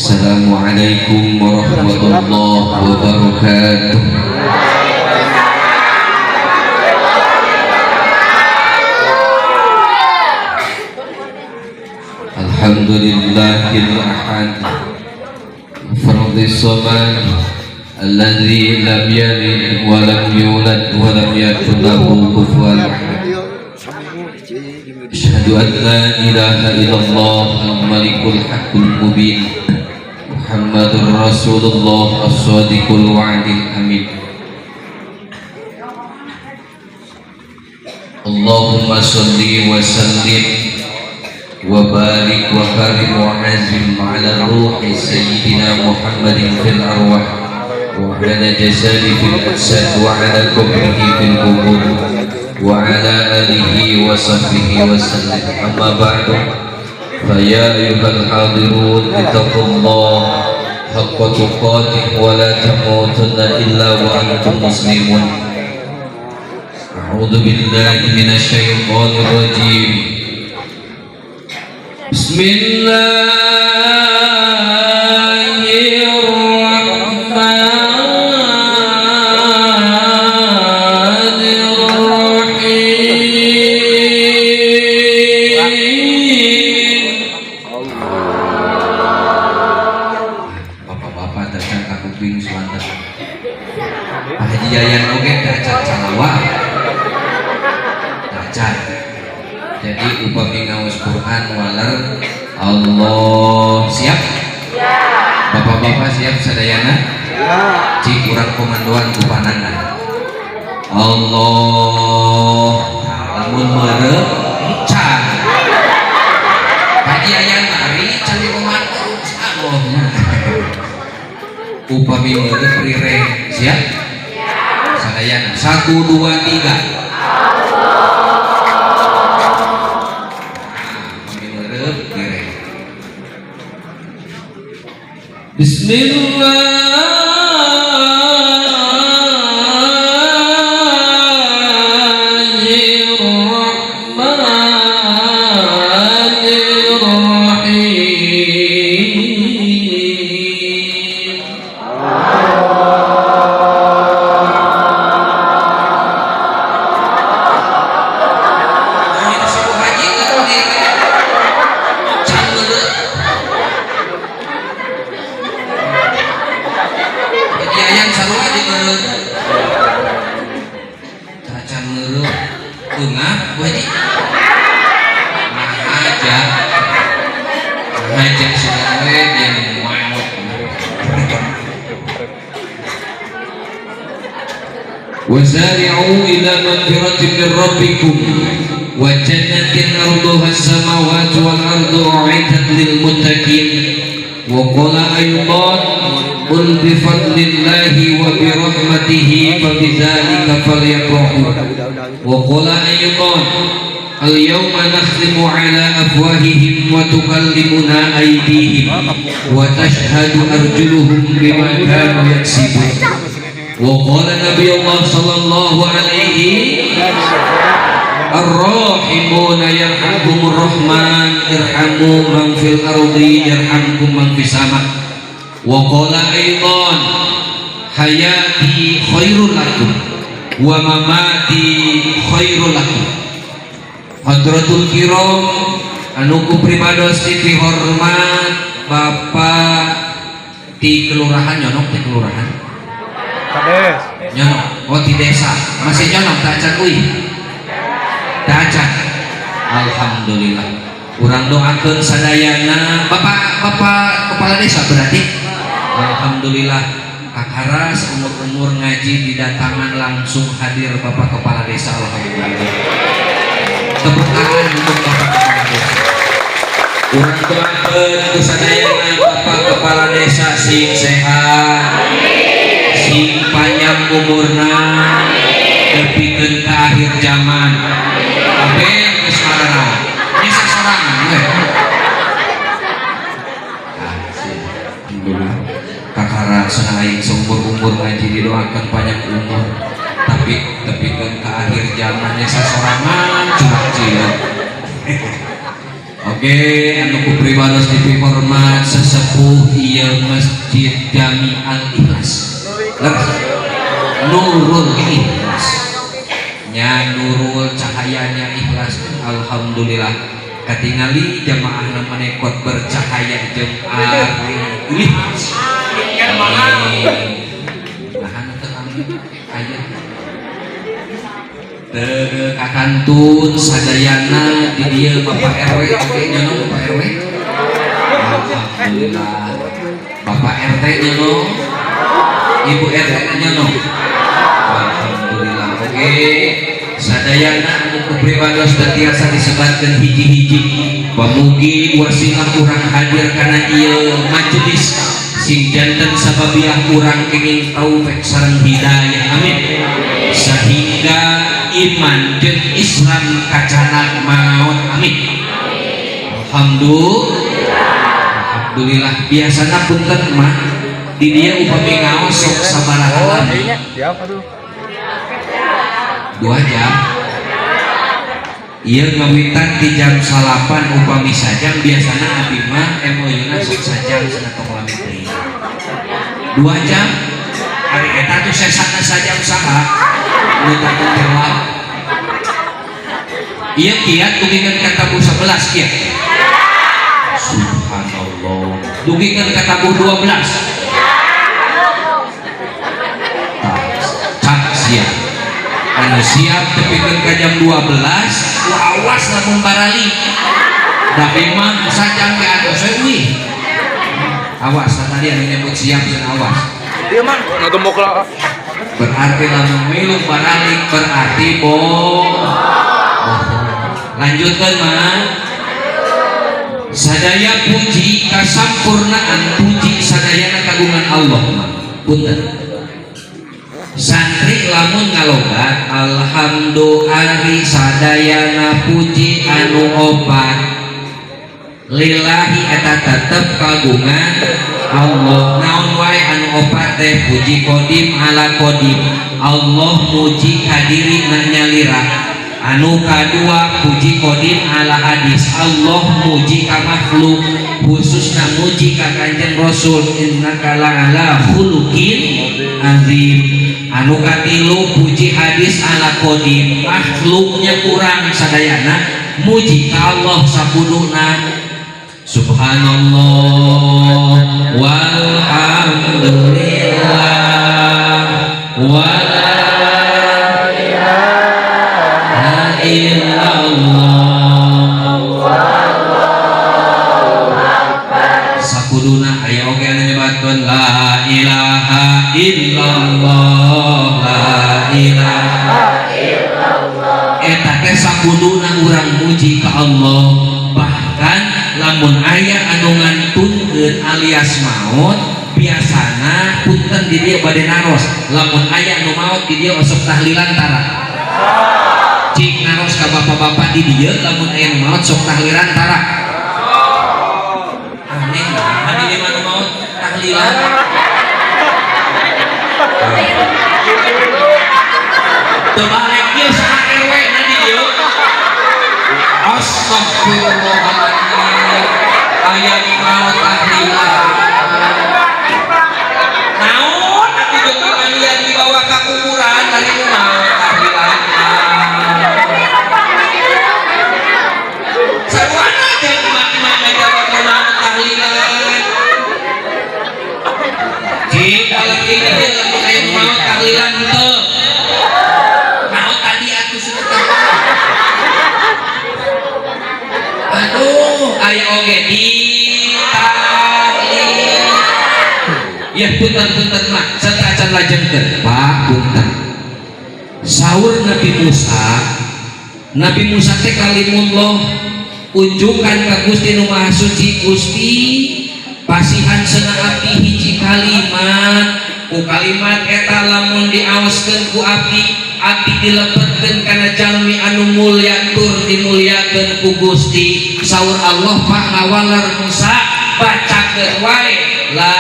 Assalamualaikum warahmatullahi wabarakatuh. Alhamdulillahil ahad fardhis samad alladzi lam yalid wa lam yulad wa lam yakul lahu kufuwan ahad. Asyhadu an la ilaha illallah al-malikul haqqul mubin Muhammadur Rasulullah as-sadiqul wa'dil amin. Allahumma salli wa sallim wa barik wa karim wa azim ala ruhi sayyidina Muhammadin fil arwah wa ala jasadi fil ajsad wa ala kubrihi fil kubur wa ala alihi wa sahbihi wa sallam. Amma ba'du, fa ya ayyuhal hadirun ittaqullah haqqa tuqatih wa la tamutunna illa wa antum muslimun. A'udzu billahi minasy syaithanir rajim. Bismillahirrahmanirrahim. Bapak-bapak dacan kakuping suanta. Pak Haji Yayan oge dacan calawah. Dacan. Jadi upami ngaos Quran waler Allah siap? Bapak-bapak siap sadayana? Cik urang komandoan ku panangan. Allah lamun meureup encan. Haji Yayan mari can di komando Allah. Upami meureup rireng siap? Sadayana 1 2 3. Bismillahirrahmanirrahim. Nah, si Bu Haji nggak di can meureup. Haji Yayan sarua jeung meureut. Cacan meureut eungah Bu Haji. Nah aja. Ngajak sudah we dia maot. Wasari'u ila magfiratin min rabbikum wa jannatin arduha as-samawati wal ardu u'iddat lil muttaqin. Wa qala aydan qul bi fadlillahi wa bi rahmatihi fa bidzalika falyafrahu. Wa qala aydan al yawma nakhtimu ala afwahihim wa tukallimuna aydihim wa tashhadu arjuluhum bima kanu yaksibun. Wa qala nabiyullah sallallahu alaihi ar-rahimuna yarhamkumur rahman irhamu man fil ardi yarhamkum man fis sama. Wa qala aidan hayati khairul lakum wa mamati khairul lakum. Hadratul kiram anu ku pribados dihormat Bapak di kelurahan Nyonok, di kelurahan Kades. Nyonok, oh di desa masih Nyonok tak acan uih tak acan. Alhamdulillah urang doakeun sadayana Bapak Bapak kepala desa berarti. Alhamdulillah kakara seumur-umur ngaji didatangan langsung hadir Bapak kepala desa. Alhamdulillah, tepuk tangan untuk Bapak kepala desa. Urang doakeun ku sadayana Bapak kepala desa sing sehat, sing panjang umurna, nepikeun ka akhir zaman. Kabeh geus maranaon nyesa sorangan we. Alhamdulillah kakara sana aing seumur-umur ngaji didoakan panjang umur, tapi tepikeun ka akhir zaman nyesa sorangan curang cileun. Oke, anu ku pribados dipihormat sesepuh ieu Masjid Jami Al Ikhlas. Leres. Nurul Ikhlas. Nya nurul cahayanya ikhlas. Alhamdulillah. Katingali jamaah manekot bercahaya jeung ari ikhlas. Nahan teu amin aya. Teu kakantun sadayana di dieu Bapak RW oge nyono Bapak RW. Alhamdulillah. Bapak RT nyono. Ibu RT nyono. Alhamdulillah. Oke. Sadayana anu ku pribados teu tiasa disebatkeun hiji-hiji. Pamugi wasilah urang hadir kana ieu majelis sing janten sababiah urang kenging taufik sareng hidayah. Amin. Sehingga iman jeung Islam kacanak maut. Amin. Alhamdulillah. Alhamdulillah biasana punten mah di dieu upami ngaos sok sabaraha lami? Siap aduh. 2 jam. Iya, ngawitan di jam 9, upami sajam biasana abi mah MOU na sok sajam cenah, tong lami teuing. 2 jam hari eta tuh sesana sajam saha nu tanggung jawab? Iya, kiat dugikeun ka tabuh 11 kiat. Subhanallah, dugikeun ka tabuh 12. Tah, cak siap anu siap tepikeun ka jam 12. Wah, awas lamun barali, tapi mah sajam ge atuh we uih. Awas tadi anu nyebut siap cenah, awas. Iya mah, ngagembok lah. Berarti lamun milu baralik berarti bohong. Lanjutkan mah. Sadaya puji kasampurnaan puji sadayana kagungan Allah mah. Punten, santri lamun ngalogat alhamdulillah ari sadayana puji anu opat lillahi eta tetep kagungan Allah. Naon wae anu opat teh? Puji kodim ala kodim, Allah muji kadiri nyalira. Anu kadua, puji kodim ala hadis, Allah muji ka makhluk, khususna muji ka Kanjeng Rasul, innaka la'ala khuluqin azim. Anu katilu, puji hadis ala kodim, makhluknya kurang sadayana muji ka Allah sakuduna. Subhanallah walhamdulillah wala ilaha illallah sakuduna. Aya oge anu nyebatkeun la ilaha illallah, la ilaha illallah. Eta teh sakuduna urang muji ka Allah. Bahkan lamun aya anu ngantunkeun alias maut, biasana punten di dieu bade naros, lamun aya anu maut di dieu osok tahlilan tara? Cik naros ka bapak-bapak di dieu, lamun aya nu maut sok tahlilan tara? Aneh nah di dieu mah nu maut tahlilan. Teu balik ieu saha RW na di dieu? Astagfirullahaladzim, aya nu maot tahlilan. Naon atuh jeung kamalian dibawa ka kuburan ari nu maot tahlilan? Sarwana jeung emak-emak ngajawab nu maot tahlilan. Cik kalau ini dia lamun aya nu maot tahlilan henteu? Maot tadi atuh sudah tahlilan. Aduh, aya oge di tahlil. Ya punten-punten mah, serta acan lajengkeun. Pak, punten. Saur Nabi Musa, Nabi Musa teh kalimullah, unjukan ka Gusti Nu Maha Suci, "Gusti, pasihan cenah abdi hiji kalimat, ku kalimat eta lamun diaoskeun ku abdi, abdi dilebetkeun kana jalmi anu mulya tur dimulyakeun ku Gusti." Saur Allah, "Pak ngawaler Musa, bacakeun wae la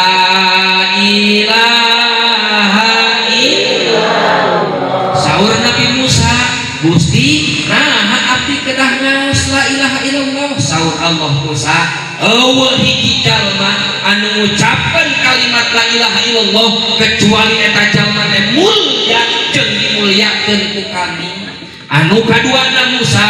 ilaha illallah." Saur Nabi Musa, "Gusti, nah abdi kedah ngaos la ilaha illallah?" Saur Allah Euweuh hiji jalma anu ngucapkeun kalimat la ilaha illallah kecuali eta jalma teh mulya jeung dimulyakeun ku kami. Anu kaduana, Musa,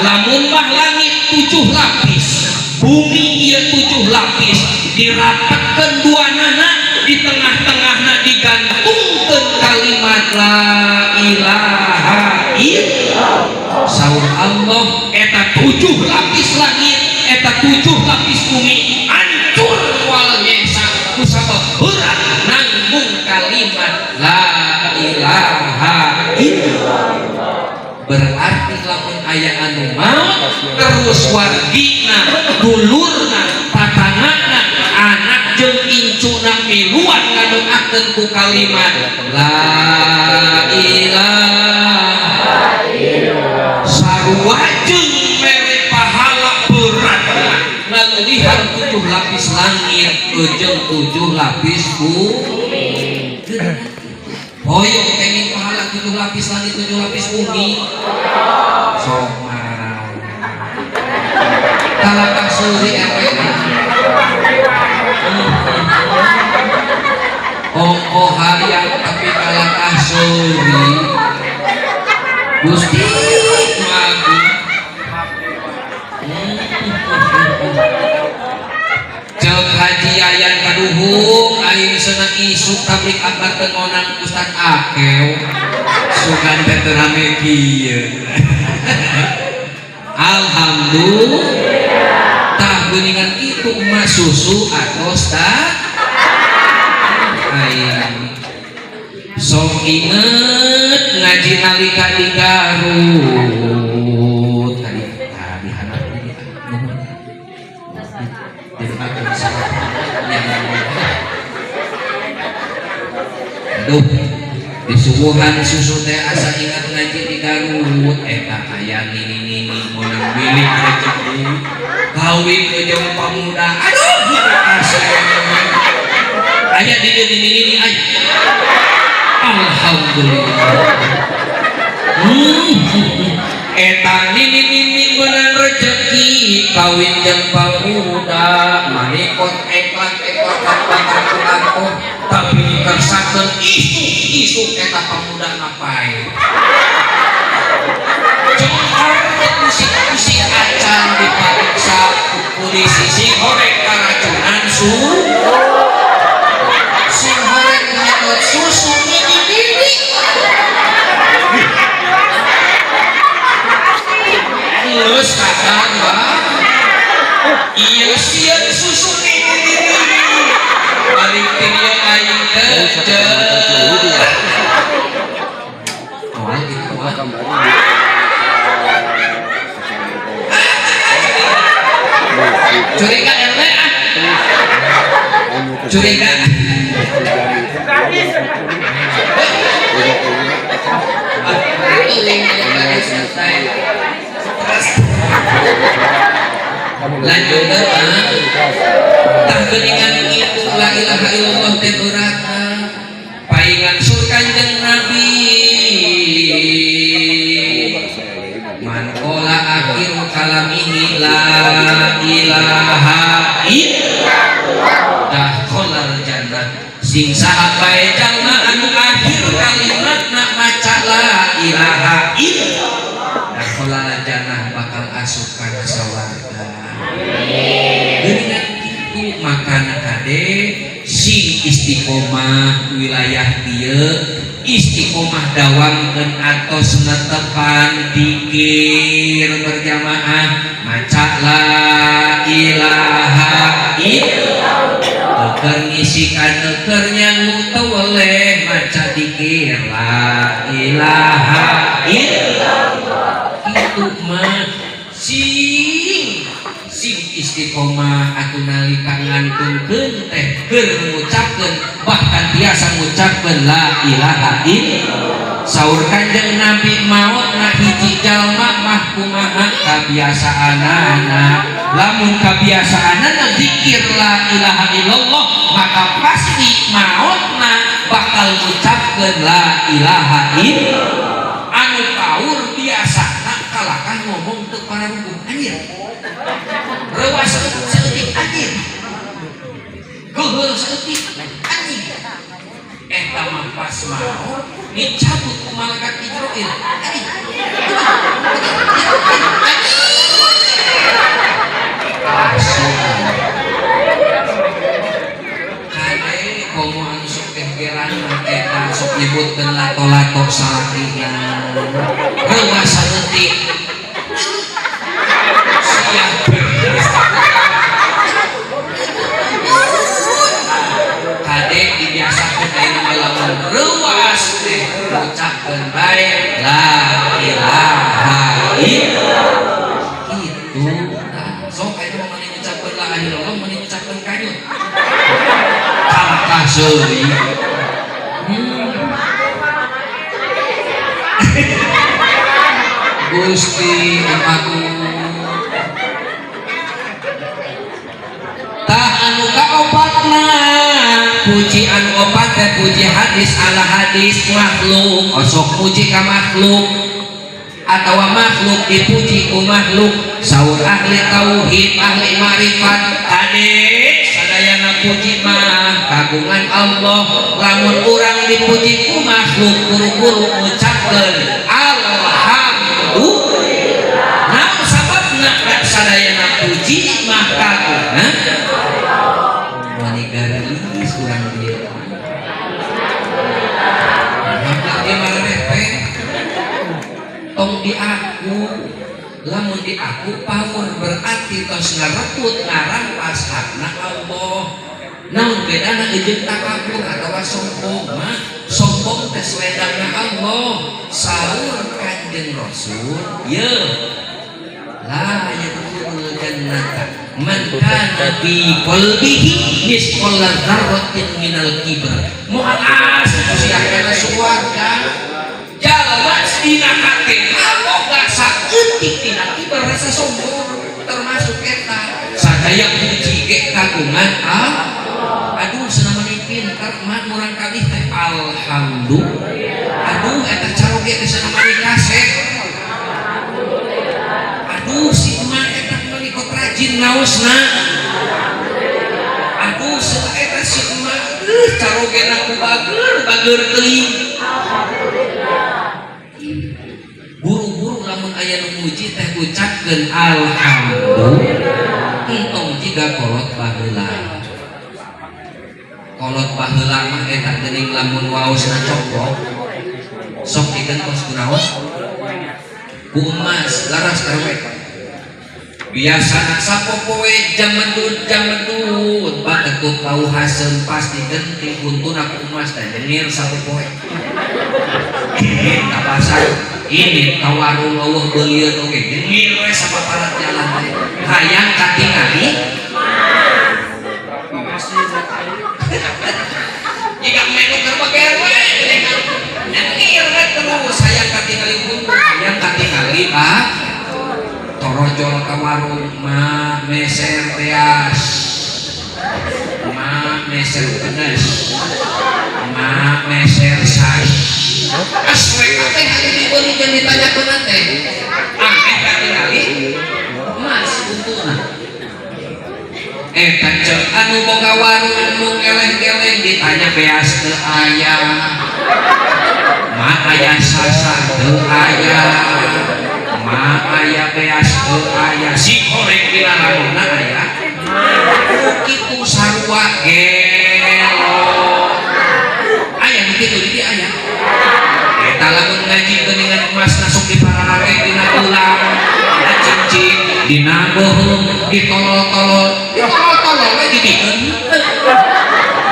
lamun mah langit tujuh lapis, bumi ieu tujuh lapis, dirapatkeun duanana, di tengah-tengahna digantungkeun kalimat la ilaha illallah, saur Allah eta tujuh lapis langit, eta tujuh lapis bumi hancur moal nyesa kusabab berat nanggung kalimat la ilaha illallah. Berarti lamun aya anu maot terus wargina, dulurna, tatangana, anak jeung incuna miluan ngadoakeun ku kalimat la ilaha, sarua jeung mere pahala beratna ngaleuwihan tujuh lapis langit jeung tujuh lapis bumi. Hoyong kenging pahala tujuh lapis langit, tujuh lapis bumi? Sok marau kalakah suri RW. Ongko hayang tapi kalakah suri. Gusti nu agung. Cek Haji Yayan kaduhung, aing senang isuk tablig akbar teu ngonang Ustad Akew, sugan teh teu rame kieu. Alhamdulillah. Tah, geuningan kitu mah susu atos tah. Aing sok inget ngaji nalika di Garut tadi, tadi handap ini, nuhun. Didoakeun yang. Aduh, disuguhan susu teh asa ingat ngaji di Garut. Eta aya nini-nini meunang bilik rezeki kawin jeung pamuda. Aduh, asa aya di dieu nini-nini aya. Alhamdulillah. Eta nini-nini meunang rezeki kawin jeung pamuda, manikot eklak-eklakan bakal ku angkoh, tapi dikersakeun isuk-isuk eta pamuda ngapain. Cengkar musik-musik acan dipariksa ku polisi, sing horeng karacunan su sing horeng nyedot susu nini-nini. Geus kakak mah iya sieun susu nini-nini, balik ti dieu aing teh moal gitu moal. Curiga RW ah, curiga. Lanjut ah. Tah, geuningan itu la ilaha illallah teh beratna. Paingan sur Kanjeng Nabi, man qala akhiru kalamihi la ilaha illallah dakhalal jannah. Sing saha bae jalma anu akhir kalimatna maca la ilaha illallah, dakhalal jannah, bakal asup kana sawarga. Geuningan kitu makana kade sing istiqomah wilayah dieu, istiqomah dawamkeun atos netepan dikir berjamaah maca la ilaha illallah. Teu keur ngisikan, teu keur nyangu, teu weleh maca dikir la ilaha illallah. Kitu mah sing sing istiqomah atuh nalika ngantunkeun teh keur ngucapkeun, bahkan biasa ngucapkeun la ilaha illallah. Saur Kanjeng Nabi, maotna hiji jalma mah kumaha kabiasaanana. Lamun kabiasaanana zikir la ilaha illallah, maka pasti maotna bakal ngucapkeun la ilaha illallah. Anu paur biasana kalakah ngomong teu pararuguh, anjir, reuwas saeutik. Heul saeutik, anjing. Eta mah pas maot dicabut ku malaikat Ijroil. Anjing. Anjing. Langsung. Kade komo anu sok gegeran mah eta sok nyebutkeun lato-lato salakina. Reuas saeutik. Siap. Kade dibiasakeun ayeuna mah lamun reuas teh ucapkeun bae la ilaha illallah. Kitu. Tah, sok ayeuna mah mani ngucapkeun la ilaha illallah, mani ngucapkeun kanyut. Kalakah seuri. Gusti Agung. Tah anu kaopatna, puji anu opat teh puji hadis ala hadis makhluk. Osok puji ka makhluk atawa makhluk dipuji ku makhluk. Saur ahli tauhid, ahli ma'rifat, kade sadayana puji mah kagungan Allah. Lamun urang dipuji ku makhluk, buru-buru ngucapkeun alhamdulillah. Naon sababna? Sadayana puji mah kagungan. Wani garelis urang dieu. Alhamdulillah dia mah teh tong diaku. Lamun diaku power berarti tos ngarebut ngarampas hakna Allah. Naon bedana jeung takabur atawa sombong mah? Sombong teh selendangna Allah. Saur Kanjeng Rasul, ye la yadkhulul jannata man kana fi qalbihi misqala dzarratin minal kibr. Moal asup sia kana surga jalma dina hatena boga saeutik tina kibar, rasa sombong, termasuk eta sadaya puji ge kagungan Allah. Aduh, cenah mani pinter mah murang kali teh alhamdulillah. Aduh, eta caroge teh cenah mani kasep. Aduh, si emak eta mani kot rajin ngaosna. Aduh, cenah eta si emak carogena ku bager bager teuing. Buru-buru lamun aya nu muji teh ucapkeun alhamdulillah. Entong jiga kolot baheula. Kolot baheula mah eta geuning lamun waosna coplok sok digentos kunaon ku emas laras RW. Biasana sapopoe jamedut jamedut baketut bau haseum, pas digenting buntuna ku emas teh nyengir sapopoe. Ini ka pasar, ini ka warung, eueuh beulieun oge nyengir we sapaparat jalan teh hayang katingali. Jika menu keur bager we nyengir we terus hayang katingali buntu, hayang katingali pak torojol ka warung, ma meser beas, ma meser pedes, ma meser sas aswe kabeh anu dibeli jeung ditanyakeun teh ameh katingali emas untuna. Eta ceuk anu boga warung nu eleh-geleng, ditanya beas teu aya, ma aya sasa teu aya, ma aya beas teu aya, si korek dina lamunna aya kitu sarua gelo. Aya nu kitu di dieu aya. Eta lamun ngaji geuningan emasna sok dipararake dina tulang, dina cincin, dina beuheung, ditolol-tolol, ditolol-tolol we dibikeun.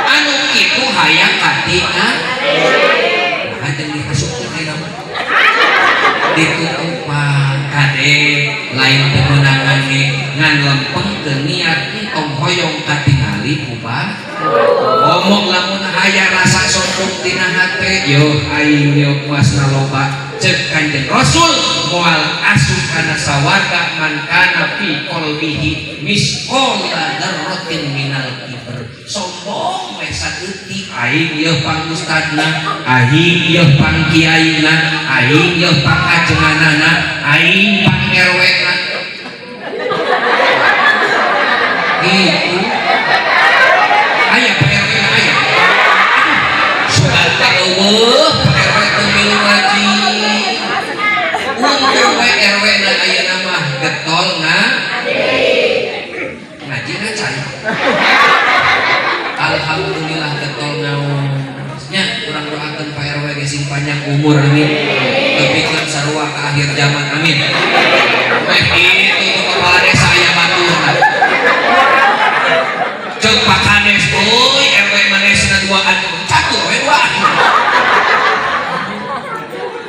Anu kitu hayang katingal. Nah, jeung dihasupkeun ayeuna mah ditutupan. Kade lain teu meunangan ge ngan lempengkeun niat entong hoyong katingali ku ngomong. Lamun aya rasa sombong dina hate, yo aing yo kuasna loba, cek Kanjeng Rasul moal asup kana sawarga man kana fi qalbihi misqala dzarratin minal kibr. Sombong we saeutik, aing yeuh pang ustadna, aing yeuh pang kiaina, aing yeuh pang ajenganana, aing pang RW-na gitu. Aya. Alhamdulillah getol ngaos nya. Urang doakeun Pak RW ge sing panjang umur, amin. Tepikeun sarua ka akhir zaman, amin. Itu tuh kepala desa aya baturna. Cek Pak Kades, "Euy, RW manesna duaan, catur we duaan."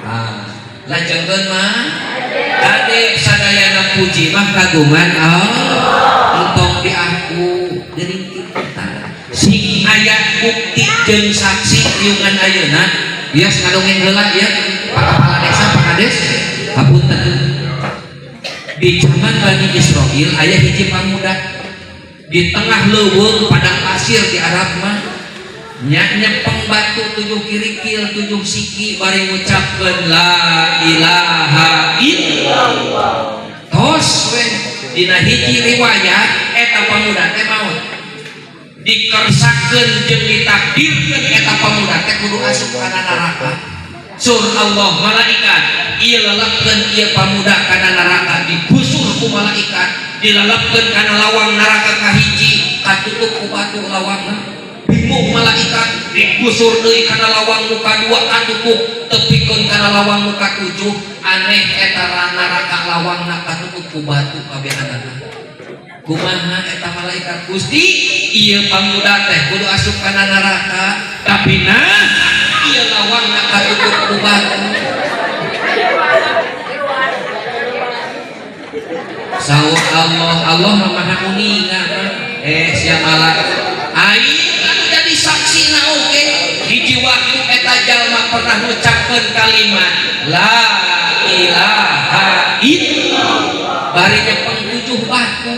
Ah, lanjutkeun mah. Kade sadayana puji mah kagungan Allah. Entong diaku geuning kita. Sing aya bukti jeung saksi riungan ayeuna. Bias ngadongeng heula ya, Pak Kepala Desa, Pak Kades. Hapunten. Di zaman Bani Israel aya hiji pamuda di tengah leuweung padang pasir di Arab mah nya, nyepeng batu tujuh kirikil, tujuh siki, bari ngucapkeun "La ilaha illallah". Tos we, dina hiji riwayat eta pamuda teh maut, dikersakeun jeung ditakdirkeun eta pamuda teh kudu asup kana neraka. Sur Allah, "Malaikat, ieu lelepkeun ieu pamuda kana neraka." Digusur ku malaikat, dilelepkeun kana lawang neraka kahiji, katutup ku batu lawangna. Bingung malaikat. Digusur deui kana lawang nu kadua, katutup, tepikeun kana lawang nu katujuh. Aneh, eta neraka lawangna katutup ku batu kabehanana. Kumaha eta malaikat? "Gusti, ieu pamuda teh kudu asup kana neraka, tapi nah ieu lawangna katutup ku batu." Saur Allah, Allah mah maha uninga mah. "Eh, sia malak, aing anu jadi saksi na oge, hiji waktu eta jalma pernah ngucapkeun kalimat 'La ilaha illallah' bari nyepeng tujuh batu.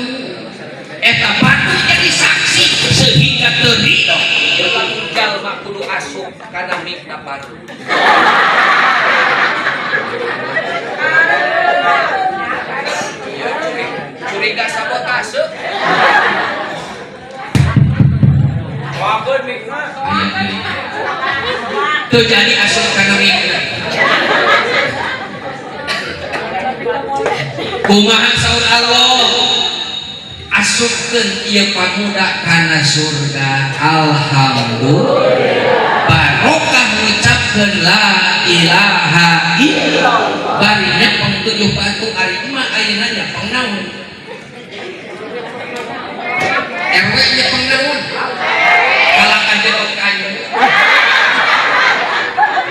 Eta batu jadi saksi sehingga terido ieu lamun jalma kudu asup kana mikna baru." Ya, curiga sabotase. Wakeun mikna. Teu jadi asup kana mikna. Kumaha saur Allah? "Asupkeun ieu pamuda kana surga." Alhamdulillah, barokah ngucapkeun "La ilaha illallah" bari nyepeng tujuh batu. Ari emak ayeuna nyepeng naon? RW nyepeng naon? Kalakah jero kayu.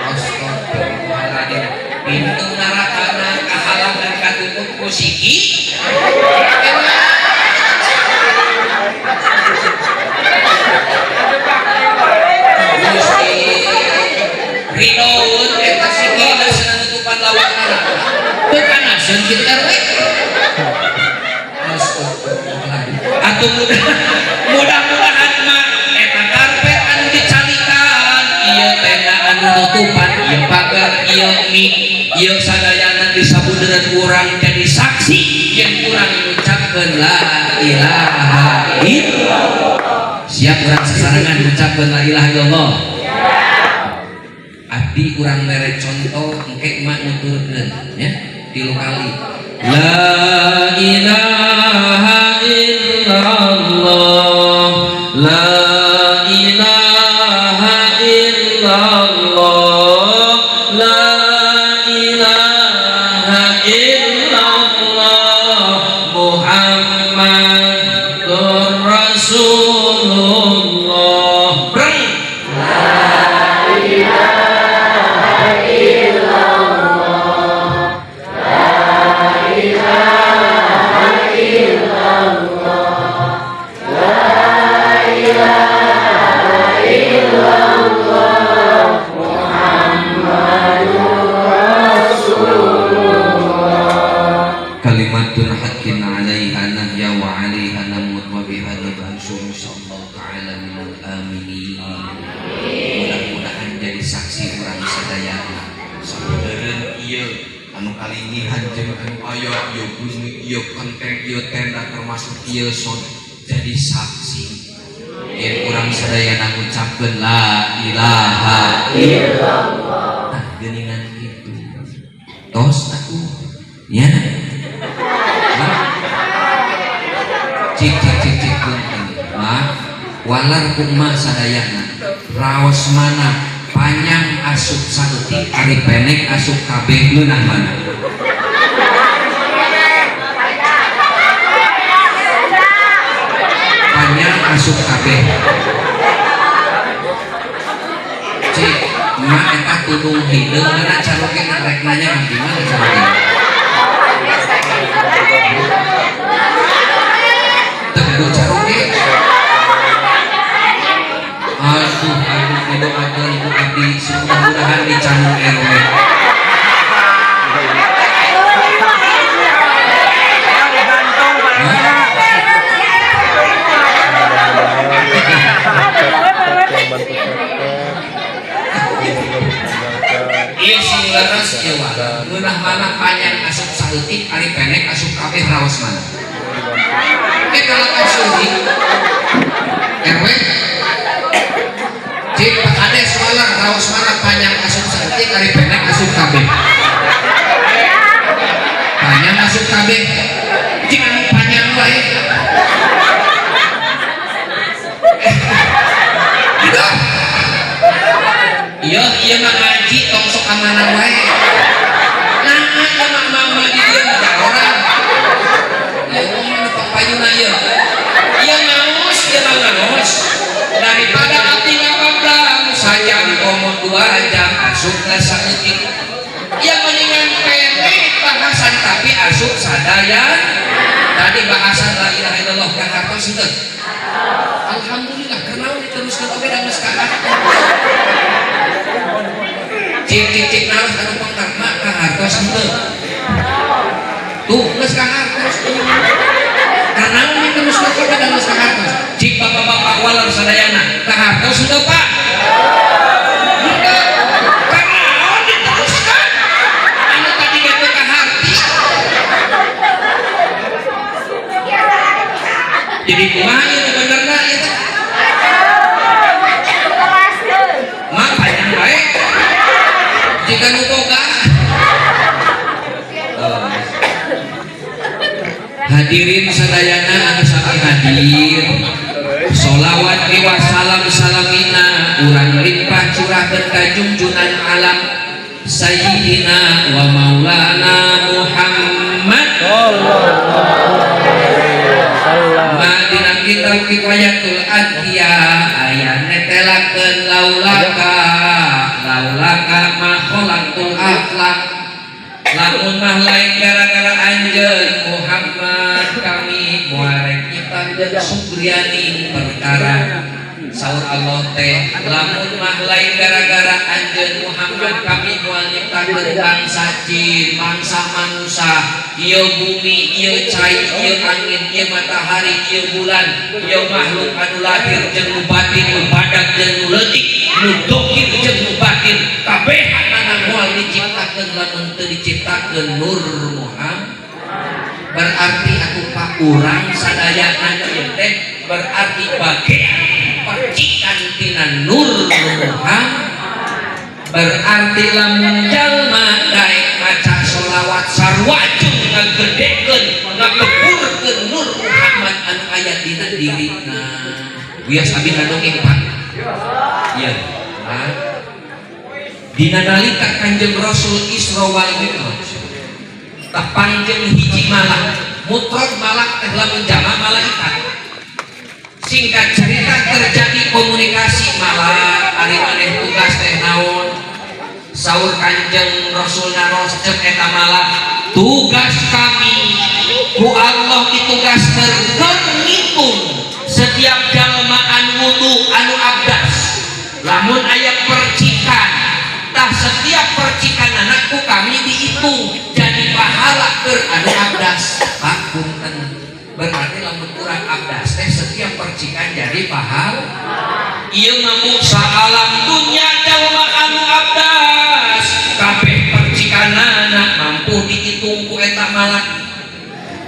Astagfirullahaladzim, pintu nerakana kahalangan, katutup ku siki. Gusti, ridoeun eta siki cenah nutupan lawang neraka. Teu kanaseun kitu RW. Astagfirullahaladzim. Atuh mudah-mudahan mah eta karpet anu dicalikan, ieu tenda anu nutupan, ieu pagar, ieu mik, ieu sadayana disabudeureun urang jadi saksi yen urang ngucapkeun "La ilaha illallah". Siap urang sasarengan ngucapkeun "La ilaha illallah"? Abdi urang mere contoh, engke emak nuturkeun ya tilu kali. La ilaha illallah, la ilaha illallah, la ilaha illallah, Muhammadur Rasulullah. Breng. Kalimatun haqqin 'alaiha nahya wa 'alaiha namut wa biha nab'atsu insyaallah ta'ala minal aminin. Mudah-mudahan jadi saksi urang sadayana. Sabudeureun ieu anu kalingihan jeung anu aya ieu bumi, ieu kenteng, ieu tenda, termasuk ieu son jadi saksi yen urang sadayana ngucapkeun "La ilaha illallah". Tah, geuningan kitu. Tos atuh nya. Hah? Cik cik cik cik, punten mah. Waler ku emak sadayana, raos mana panjang asup saeutik, ari pendek asup kabeh, ngeunah mana? Panjang asup kabeh. Cik, emak, eta tudung hideung mana caroge? Rek nanya mah gimana caroge? Teu kudu caroge. Aduh, aduh, didoakeun ku abdi mudah-mudahan dicandung RW. Yang digantung, Pak RW. Yang bantu tap Iya, sing leres ieu wae. Ngeunah mana panjang asup saeutik, ari pendek asup kabeh, raos mana? Eh, kalau kasuri RW. Cik, Pak Kades, waler, raos mana panjang asup saeutik, ari pendek asup kabeh? Panjang asup kabeh. Cik, anu panjang wae. Gitu. Iya, iya mah ngaji tong sok ka mana wae. Nah, ieu mah mama di dieu mah orang. Ieu mah nu payuna ieu. Ieu ngaos, ieu mah ngaos. Daripada abdi ngabablang sajam komo 2 jam asupna saeutik. Ya mendingan pendek bahasan tapi asup sadaya. Tadi bahasan la ilaha illallah kahartos henteu? Alhamdulillah, kunaon diteruskan oge da geus kahartos. Cik, cik, cik, naros anu pengker, mak, kahartos henteu? Tuh, geus kahartos. Kunaon diteruskan oge da geus kahartos? Cik, bapak-bapak, waler sadayana, kahartos henteu, Pak? Henteu. Kunaon diteruskan? Anu tadi ge teu kaharti. Jadi kumaha ieu nu benerna ieu teh? Mak, panjang wae. Jika nu boga. Oh. Hadirin sadayana anu sami hadir. Solawat wa salam salamina urang limpah curahkeun ka junjunan alam, Sayyidina wa Maulana Muhammad. Ma dina kitab Kifayatul Adhiya aya netelakeun laulaka laulaka ma khalaqtul aflak, lamun mah lain gara-gara anjeun Muhammad kami moal rek nyiptakeun subriani perkara. Saur Allah teh, lamun mah lain gara-gara anjeun Muhammad kami moal nyiptakeun bangsa jin, bangsa manusia, ieu bumi, ieu cai, ieu angin, ieu matahari, ieu bulan, ieu makhluk anu lahir jeung nu batin, nu badag jeung nu leutik, nu dohir jeung nu batin, kabehanana moal diciptakeun lamun teu diciptakeun Nur Muhammad. Berarti atuh, Pak, urang sadayana ieu teh berarti bagian percikan tina Nur Muhammad. Berarti lamun jalma daek maca sholawat sarua jeung ngagedekeun, ngageburkeun Nur Muhammad anu aya dina dirina. Wios abi ngadongeng, Pak. Iya, Pak. Dina nalika Kanjeng Rasul Isra wal Mi'raj tepang jeung hiji malak mutrod. Malak teh lamun jama malaikat. Singkat cerita, terjadi komunikasi. Malak, ari maneh tugas teh naon? Saur Kanjeng Rasul naros, cek eta malak, tugas kami ku Allah ditugaskeun keur ngitung setiap jalma anu wudu, anu abdas, lamun aya percikan, tah setiap percikan anakku kami dihitung jadi pahala keur anu abdas. Pak, punten, berarti lamun kurang abdas teh setiap percikan jadi pahala. Ieu mah saalam dunya jalma anu abdas kabeh percikanana mampu dihitung ku eta malak.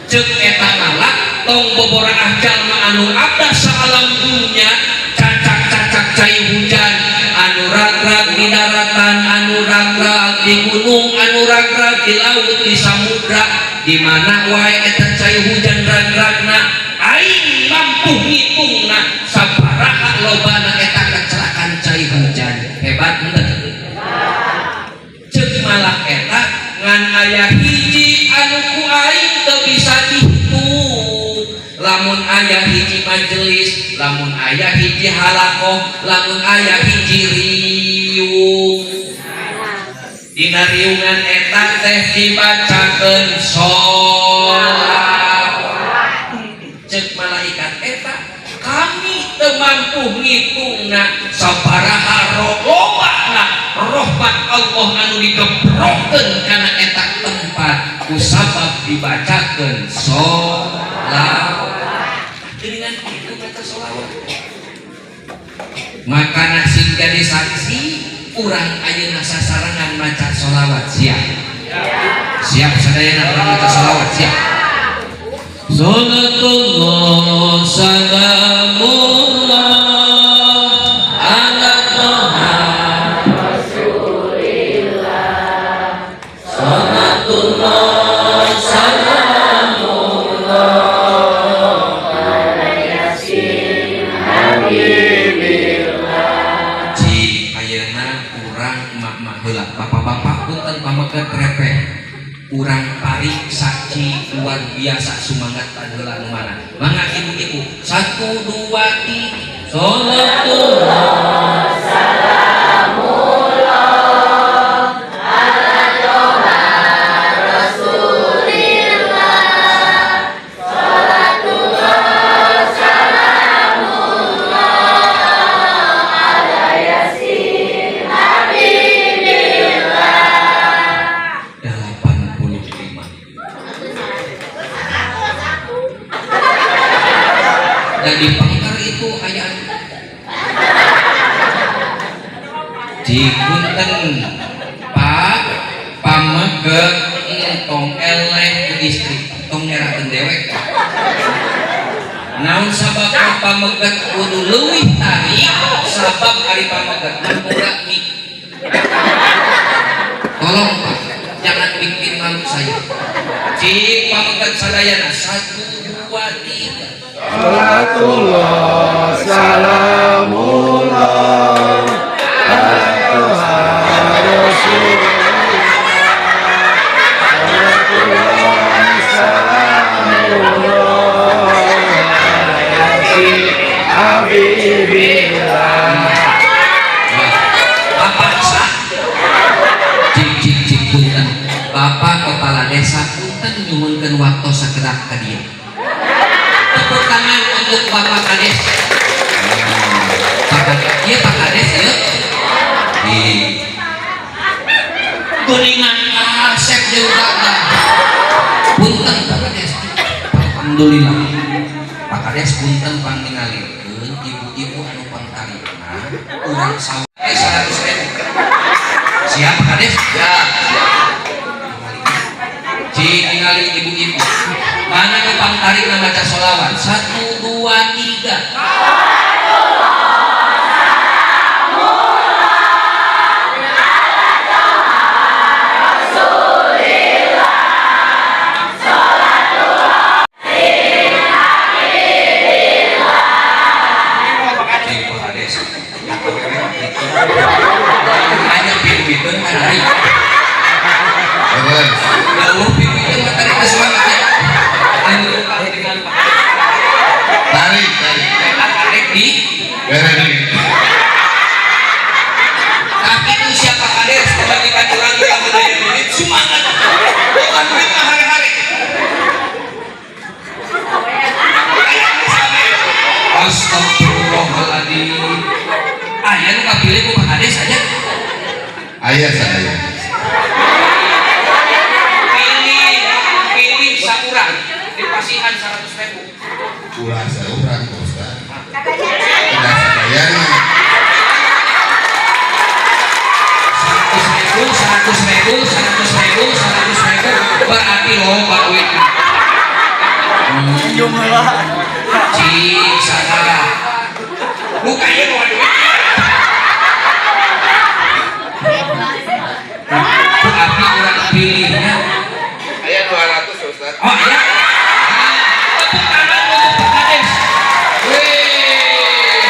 Cek eta malak, tong boboraah jalma anu abdas saalam dunya, cacak-cacak cai hujan anu ragrag di daratan, anu ragrag di gunung, anu ragrag di laut, di samudra, di mana wae eta cai hujan ragragna, aing mampu ngitungna sabaraha. aya hiji majelis, lamun aya hiji halakoh, lamun aya hiji riung, dina riungan eta teh dibacakeun sholawat. Cek malaikat eta, kami teu mampu ngitungna sabaraha lobana rahmat Allah anu digebrokkeun kana eta tempat kusabab dibacakeun sholawat. Dengan itu baca sholawat, makana sing jadi saksi urang ayeuna sasarengan maca sholawat. Siap? Siap sadayana urang maca sholawat? Siap? Salatullah salamullah ala Toha Rasulillah. Salatullah salamullah ala Yasin Habibillah. Cik, ayeuna urang emak-emak heula, bapak-bapak punten, pameget repeh. Urang pariksa cik, luar biasa sumangat heula nu mana. Mangga ibu-ibu, satu, dua, tiga. Salatullah salamullah ala Toha Rasulillah. Salatullah salamullah ala Yasin Habibillah. 85. Dan di pangkar itu aya di punten, Pak pameget, tong eleh ku istri, tong nyerahkeun dewek. Naon sabab pameget kudu leuwih tarik? Sabab ari pameget mah boga mik. Tolong Pak, jangan bikin malu saya. Cik, pameget sadayana, satu, dua, tiga. Salatullah salamullah ala Toha Rasulillah. Salatullah salamullah ala Yasin Habibillah. Bapak sa, cik cik cik, punten Bapak Kepala Desa, punten nyuhunkeun waktu sakedap ka dieu. Tepuk tangan untuk Bapak Kades. Pak Kades, iya Pak Kades ya. Di geuningan kasep jeung Bapak. Punten Pak Kades. Alhamdulillah. Pak Kades, punten pangningalikeun ibu-ibu anu pangtarikna urang sawah 100 ribu. Siap, Pak Kades? Ya, siap. Cik, ningali ibu-ibu. Mana nu pangtarikna maca sholawat? Satu, dua, tiga. Cik, Pak Kades. Hanya piduiteun tarik. Terus. Lalu piduiteun mah tarik semangatnya. Anu dengan Pak Kades. Tarik, tarik. Eta tarik di Bere deui. Tapi itu siapa Kades kebagikan urang kita budaya duit semangat. Bukan duit mah hari-hari. Astagfirullahaladzim. Aya nu kapilih ku Pak Kades aja. Aya saya. Pilih, pilih saurang dipasihan 100 ribu. Ulah saurang, Pak Ustaz. Tidak sadayana. 100 ribu, 100 ribu, 100 ribu, 100 ribu, berarti loba duitna. Cik, salah. Bukannya bawa duit. Berarti urang pilihnya. Aya 200, Ustaz. Oh iya. Nah, tepuk tangan untuk Pak Kades. Wih.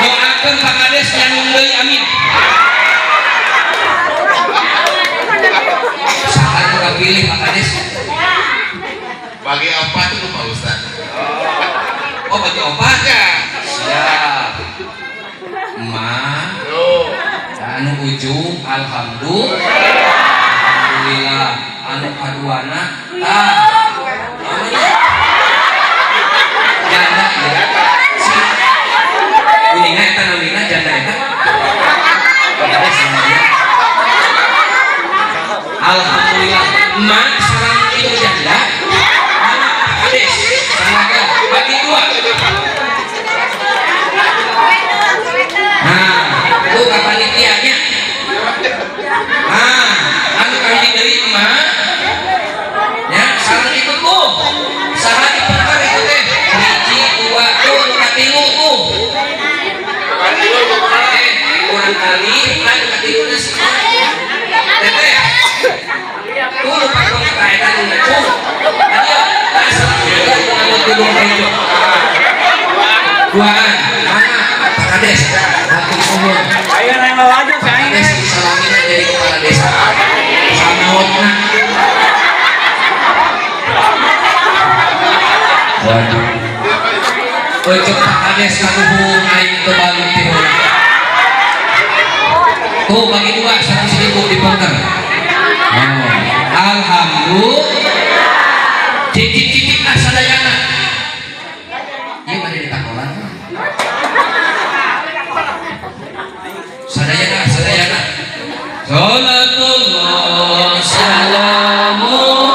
Doakan Pak Kades yang deui, amin. Saha nu kapilih Pak Kades? Bagi apa itu, Pak Ustaz? Oh, bagi opat. Ya. Siap. Emak. Tuh. Anu ujung alhamdulillah. Alhamdulillah. Anu kaduana tah. Namanya janda ya. Si kuninga eta namina janda eta. Janda sama dia. Alhamdulillah. Emak sareng itu janda. Anak Pak Kades. Sareng bagi dua. Nah, itu ka panitianya. Nah, anu kahiji deui emak. Ya, sareng itu tuh. Saha dipengker itu teh? Hiji, dua, tuh nu katilu tuh. Eh, kurang kali, kan nu katiluna si Teteh. Tuh lupa gua kata eta nu ngacung. Ayo, tah sareng itu anu Gunung Hejo. Duaan, mana Pak Kades? Hatur nuhun. Ayo nang laju Pak saya. Kades salamina jadi kepala desa. Samaotna. Waduh. Euceuk Pak Kades kaluhung aing teu balik ti heula. Tuh bagi dua 100.000 dipengker. Oh. Alhamdulillah. Cicik-cicik ah sadayana. Ieu bade ditakolan. Sadayana, sadayana. Salatullah salamullah.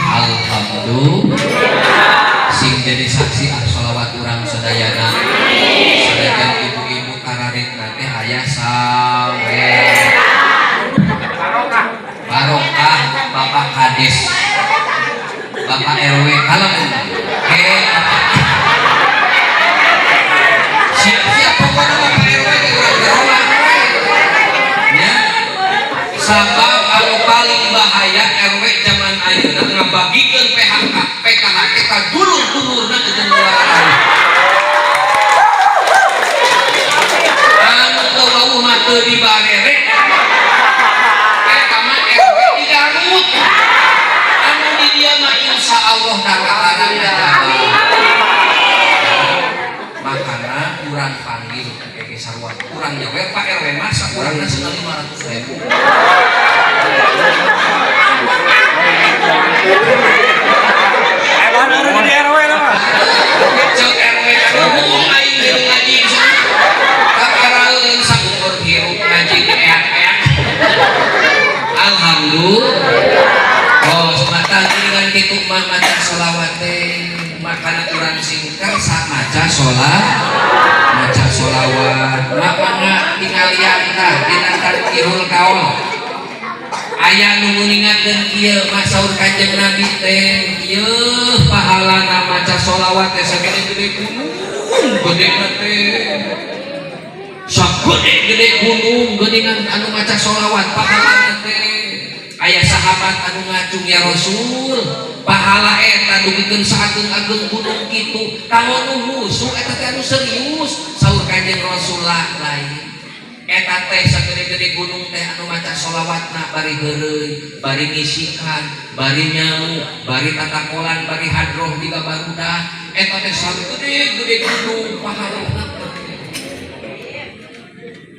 Alhamdulillah. Sing jadi saksi ah sholawat urang sadayana. Sadajan ibu-ibu kararitna teh aya sawe. Barokah Bapak Kades. Bapak RW kalem. Siap-siap pokoknya Bapak RW di urang gerowak. Ya. Sabab anu paling bahaya RW zaman ayeuna ngabagikeun PHK, PKH ka dulur-dulurna jeung warana. Anu teu wawuh mah teu dibarere. Eta mah RW di Garut. Anu di dieu mah insyaallah dakaharang amin. Makana urang panggil ke sarua. Urang nyawer Pak RW masa urangna cenah 500.000. Emang orang di RW lah mah. Cek RW karuhun aing jeung ngaji. Kakaraeun sakukur hirup ngaji di eak-eak. Alhamdulillah. Oh, mata dengan kitu mah maca sholawat teh. Makana urang singkar sa maca sholat, maca sholawat. Maka tingalian tah dina tarkirul kaul. Aya nu nguningakeun kieu mah saur Kanjeng Nabi teh, ieu pahalana maca sholawat teh sagede-gede gunung, gedena teh. Sagede-gede gunung geuningan anu maca sholawat pahalana teh. Aya sahabat anu ngacung ya Rasul, pahala eta dugikeun saageng-ageng gunung kitu, kanggo nu husu eta teh anu serius, saur Kanjeng Rasul lah lain. Eta teh sagede-gede gunung teh anu maca sholawatna bari heureuy, bari ngisikan, bari nyamu, bari tatakolan, bari hadroh di babarudak. Eta teh sagede-gede gunung pahalana.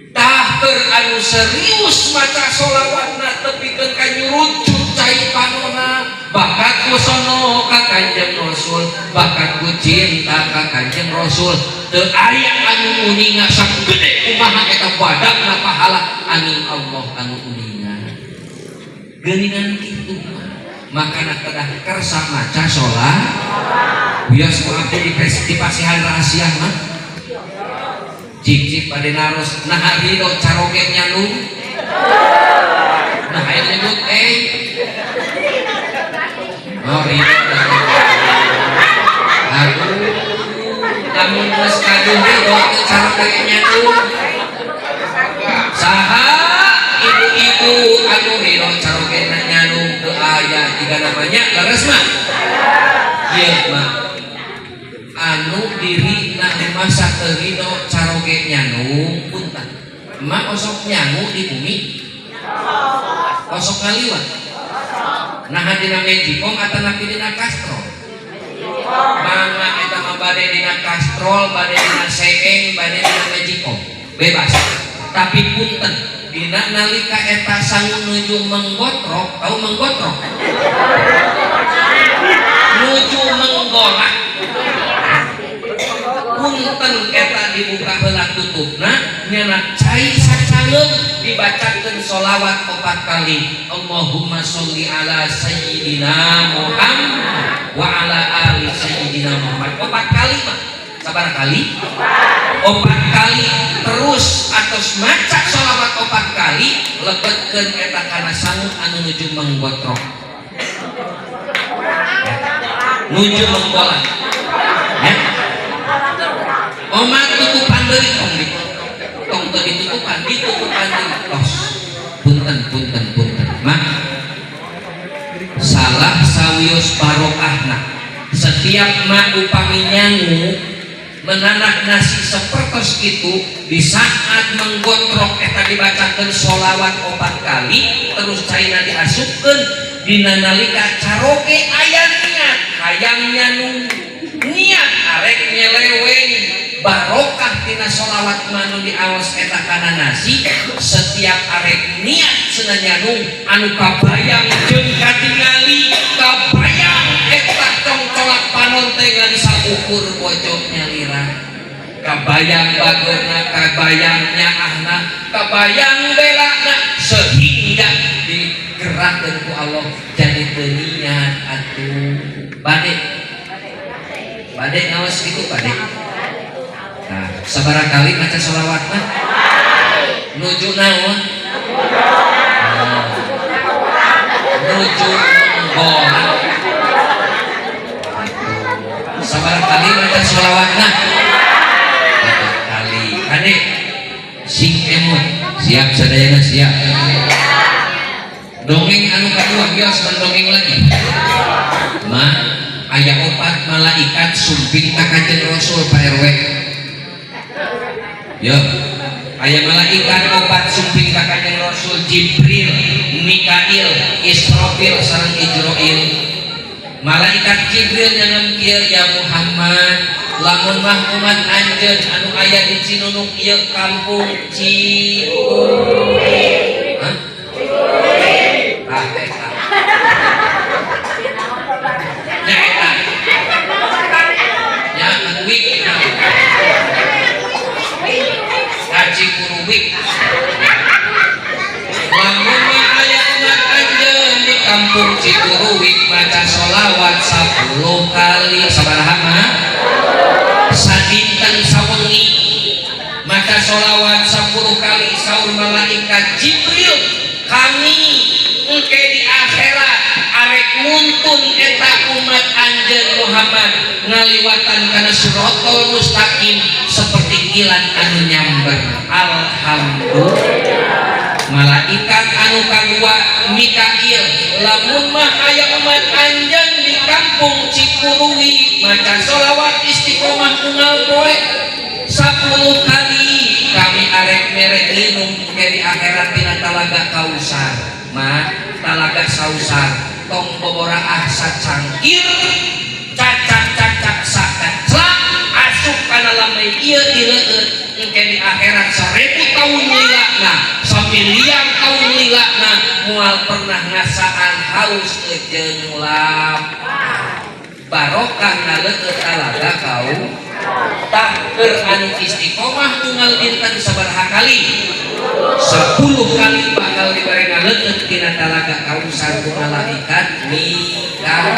Tah keur anu serius maca sholawatna tepikeun ka nyurucut cai panona, Bakat ku sono ka Kanjeng Rasul, bakat ku cinta ka Kanjeng Rasul. Teu aya anu uninga sagede kumaha eta badagna pahala angin Allah anu uninga. Geuningan kitu mah. Makana kedah kersa maca sholat. Bias ku abdi dipasihan rahasia mah. Cik-cik bade naros, nah ridho caroge nyalung. Nah aya nyebut eh. Oh ridho. Aduh, lamun geus kadung ridho teu caroge nyalung. Saha ibu-ibu anu ridho caroge nyalung teu aya jiga namanya leres mah. Ieu mah anu diri na masa teu ridho caroge nyanung punten. Emak osok nyangu di bumi, osok ngaliwat. Nah dina magicom atau napi dina kastrol? Mangga eta mah bade dina kastrol, bade dina seeng, bade dina magicom, bebas. Tapi punten, dina nalika eta sangu nuju menggotrok, tahu menggotrok? Nuju menggolak. Punten, eta dibuka heula tutupna, nyana cai sacangeum, dibacakeun sholawat opat kali. Allahumma sholli ala sayyidina Muhammad wa ala ali sayyidina Muhammad. Opat kali mah. Sabaraha kali? Opat kali. Terus atos maca sholawat opat kali, lebetkeun eta kana sangu anu nuju menggotrok. Nuju menggolak. Ya. Omat tutupan deui, tong di tong teu ditutupan, ditutupan deui. Tos. Punten, punten, punten. Mah salah sawios barokahna. Setiap mak upami nyangu menanak nasi sepertos itu, di saat menggotrok eta dibacakan sholawat opat kali, terus caina diasupkeun, dina nalika caroge aya niat hayang nyanung, niat arek nyeleweng, barokah tina sholawat manu diaos eta kana nasi. Setiap arek niat cenah nyanung, anu kabayang jeung katingali, kabayang eta congcolak panon teh ngan saukur bojo nyalira, kabayang bageurna, kabayang nyaahna, kabayang belana, sehingga digerakkeun ku Allah jadi teu niat atuh. Bade bade ngaos gitu, bade. Nah, sabaraha kali maca sholawat mah nuju naon? Nah, nuju menggolak. Sabaraha kali maca sholawat mah? Opat kali. Kade sing emut, siap sadayana? Siap. Dongeng anu kadua, bios mendongeng lagi ma. Aya opat malaikat sumping ka Kanjeng Rasul. Pak RW yo, aya malaikat opat sumping ka Kanjeng Rasul, Jibril, Mikail, Israfil sareng Ijroil. Malaikat Jibril nyanam kieu, "Ya Muhammad, lamun mah umat anjeun anu aya di Cinunuk ieu, kampung Cikuring." Hah? Ah, eta. Nya eta. Nya wik. Ka Cikuruwik. Lamun mah aya umat anjeun di kampung Cikuruwik maca sholawat 10 kali, sabaraha mah? Sadinten sawengi maca sholawat 10 kali, saur malaikat Jibril, kami engke di akhirat arek nuntun eta umat anjeun Muhammad ngaliwatan kana sirotol mustaqim seperti kilat anu nyamber. Alhamdulillah. Malaikat anu kadua, Mikail, lamun mah aya umat anjeun di kampung Cikuruwi maca sholawat istiqomah unggal poe 10 kali, kami arek mere minum ke di akhirat tina talaga Kausar. Ma, talaga Sausar tong boboraah sacangkir, cacak-cacak sakaclak, asup kana lamai ieu dileueut. Engke di akhirat 1000 tahun lilana, samiliar tahun lilana, Moal pernah ngasaan haus jeung lapar, barokah ngaleueut talaga kau. Tah, keur anu istiqomah unggal dinten sabaraha kali? 10 kali bakal dibere ngaleueut tina talaga Kausar ku malaikat Mikail.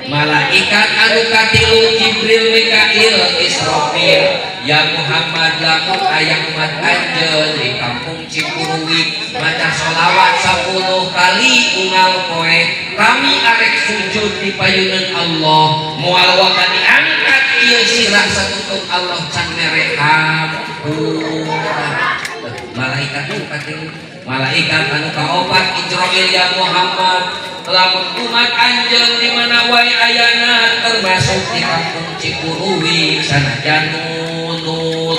Malaikat anu katilu Jibril, Mikail, Israfil. Ya Muhammad, lamun aya umat anjeun di kampung Cipuruwik maca sholawat 10 kali unggal poe, kami arek sujud di payunan Allah, moal waka diangkat ieu sirah satutung Allah can mere hampura. Malaikat anu katilu. Malaikat anu kaopat Ijroil. Ya Muhammad, lamun umat anjeun di mana wae ayana, termasuk di kampung Cipuruwi, sanajan nunut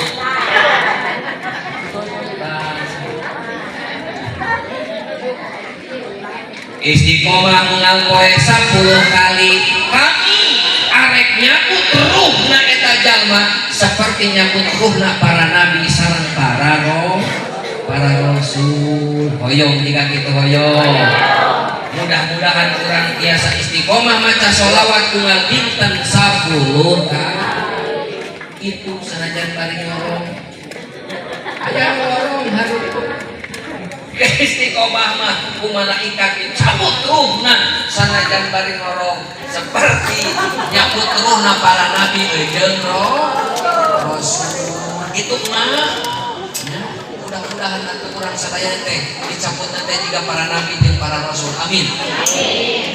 istiqomah unggal poe 10 kali, kami arek nyabut ruhna eta jalma seperti nyabut ruhna para nabi sareng para rasul. Hoyong jika gitu? Hoyong. Mudah-mudahan urang biasa istiqomah maca sholawat unggal dinten 10 kali itu, sanajan bari ngorong. Aya ngorong harus istiqomah mah ku malaikat dicabut ruhna sanajan bari ngorong, seperti nyabut ruhna para nabi jeung rasul gitu mah ya. Mudah-mudahan nanti urang sadaya teh dicabut nanti juga para nabi dan para rasul. Amin.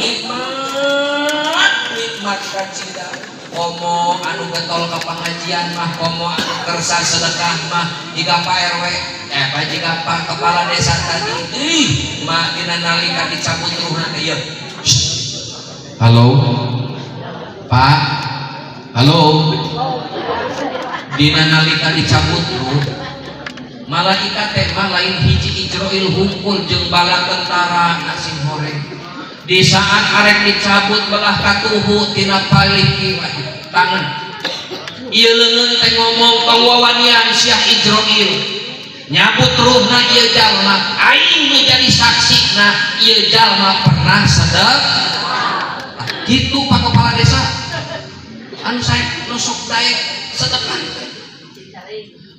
Nikmat, nikmat kacida. Komo anu getol ke pengajian mah, komo anu kersa sedekah mah, jika Pak RW, eh, Pak, jika Pak Kepala Desa tadi, ih mah dina nalika dicabut ruhna teh ieu. Halo Pak, halo. Dina nalika dicabut ruh, malaikat teh mah lain hiji Ijroil hungkul jeung bala tentara asing horeng. Di saat arek dicabut belah katuhu tina palih tangan, ieu leungeun teh ngomong, "Tong wawanian sia Ijroil nyabut ruhna ieu jalma, aing nu jadi saksi na ieu jalma pernah sedek." Gitu, Pak Kepala Desa, anu saya nusuk daek sedekah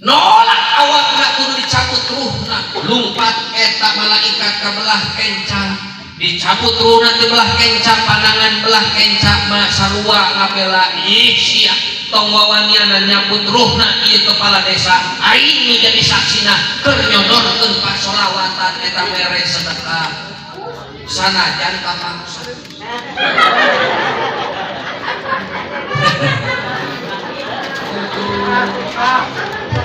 nolak awakna kudu dicabut ruhna. Lumpat eta malaikat ka belah kenca, dicabut ruhna di belah kenca. Panangan belah kenca mah sarua ngabela, "Ih sia, tong wawaniana nyabut ruhna ieu kepala desa, aing nu jadi saksina keur nyodorkeun pasolawatan eta mere sedekah sanajan kapaksa."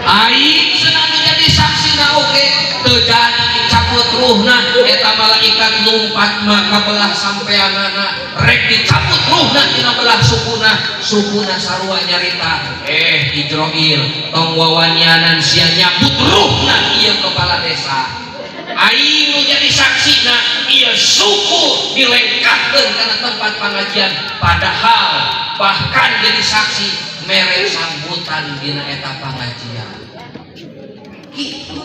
Aing senang jadi saksi na oke. Teu jadi dicabut ruhna. Eta malaikat lumpat maka belah sampeanana, rek dicabut ruhna tina belah sukuna. Sukuna sarua nyarita, "Eh Ijroil, tong wawanianan sia nyabut ruhna ieu kepala desa, aing nu jadi saksi na ieu suku dilengkahkeun kana tempat pengajian, padahal bahkan jadi saksi mere sambutan dina eta pengajian." Gitu.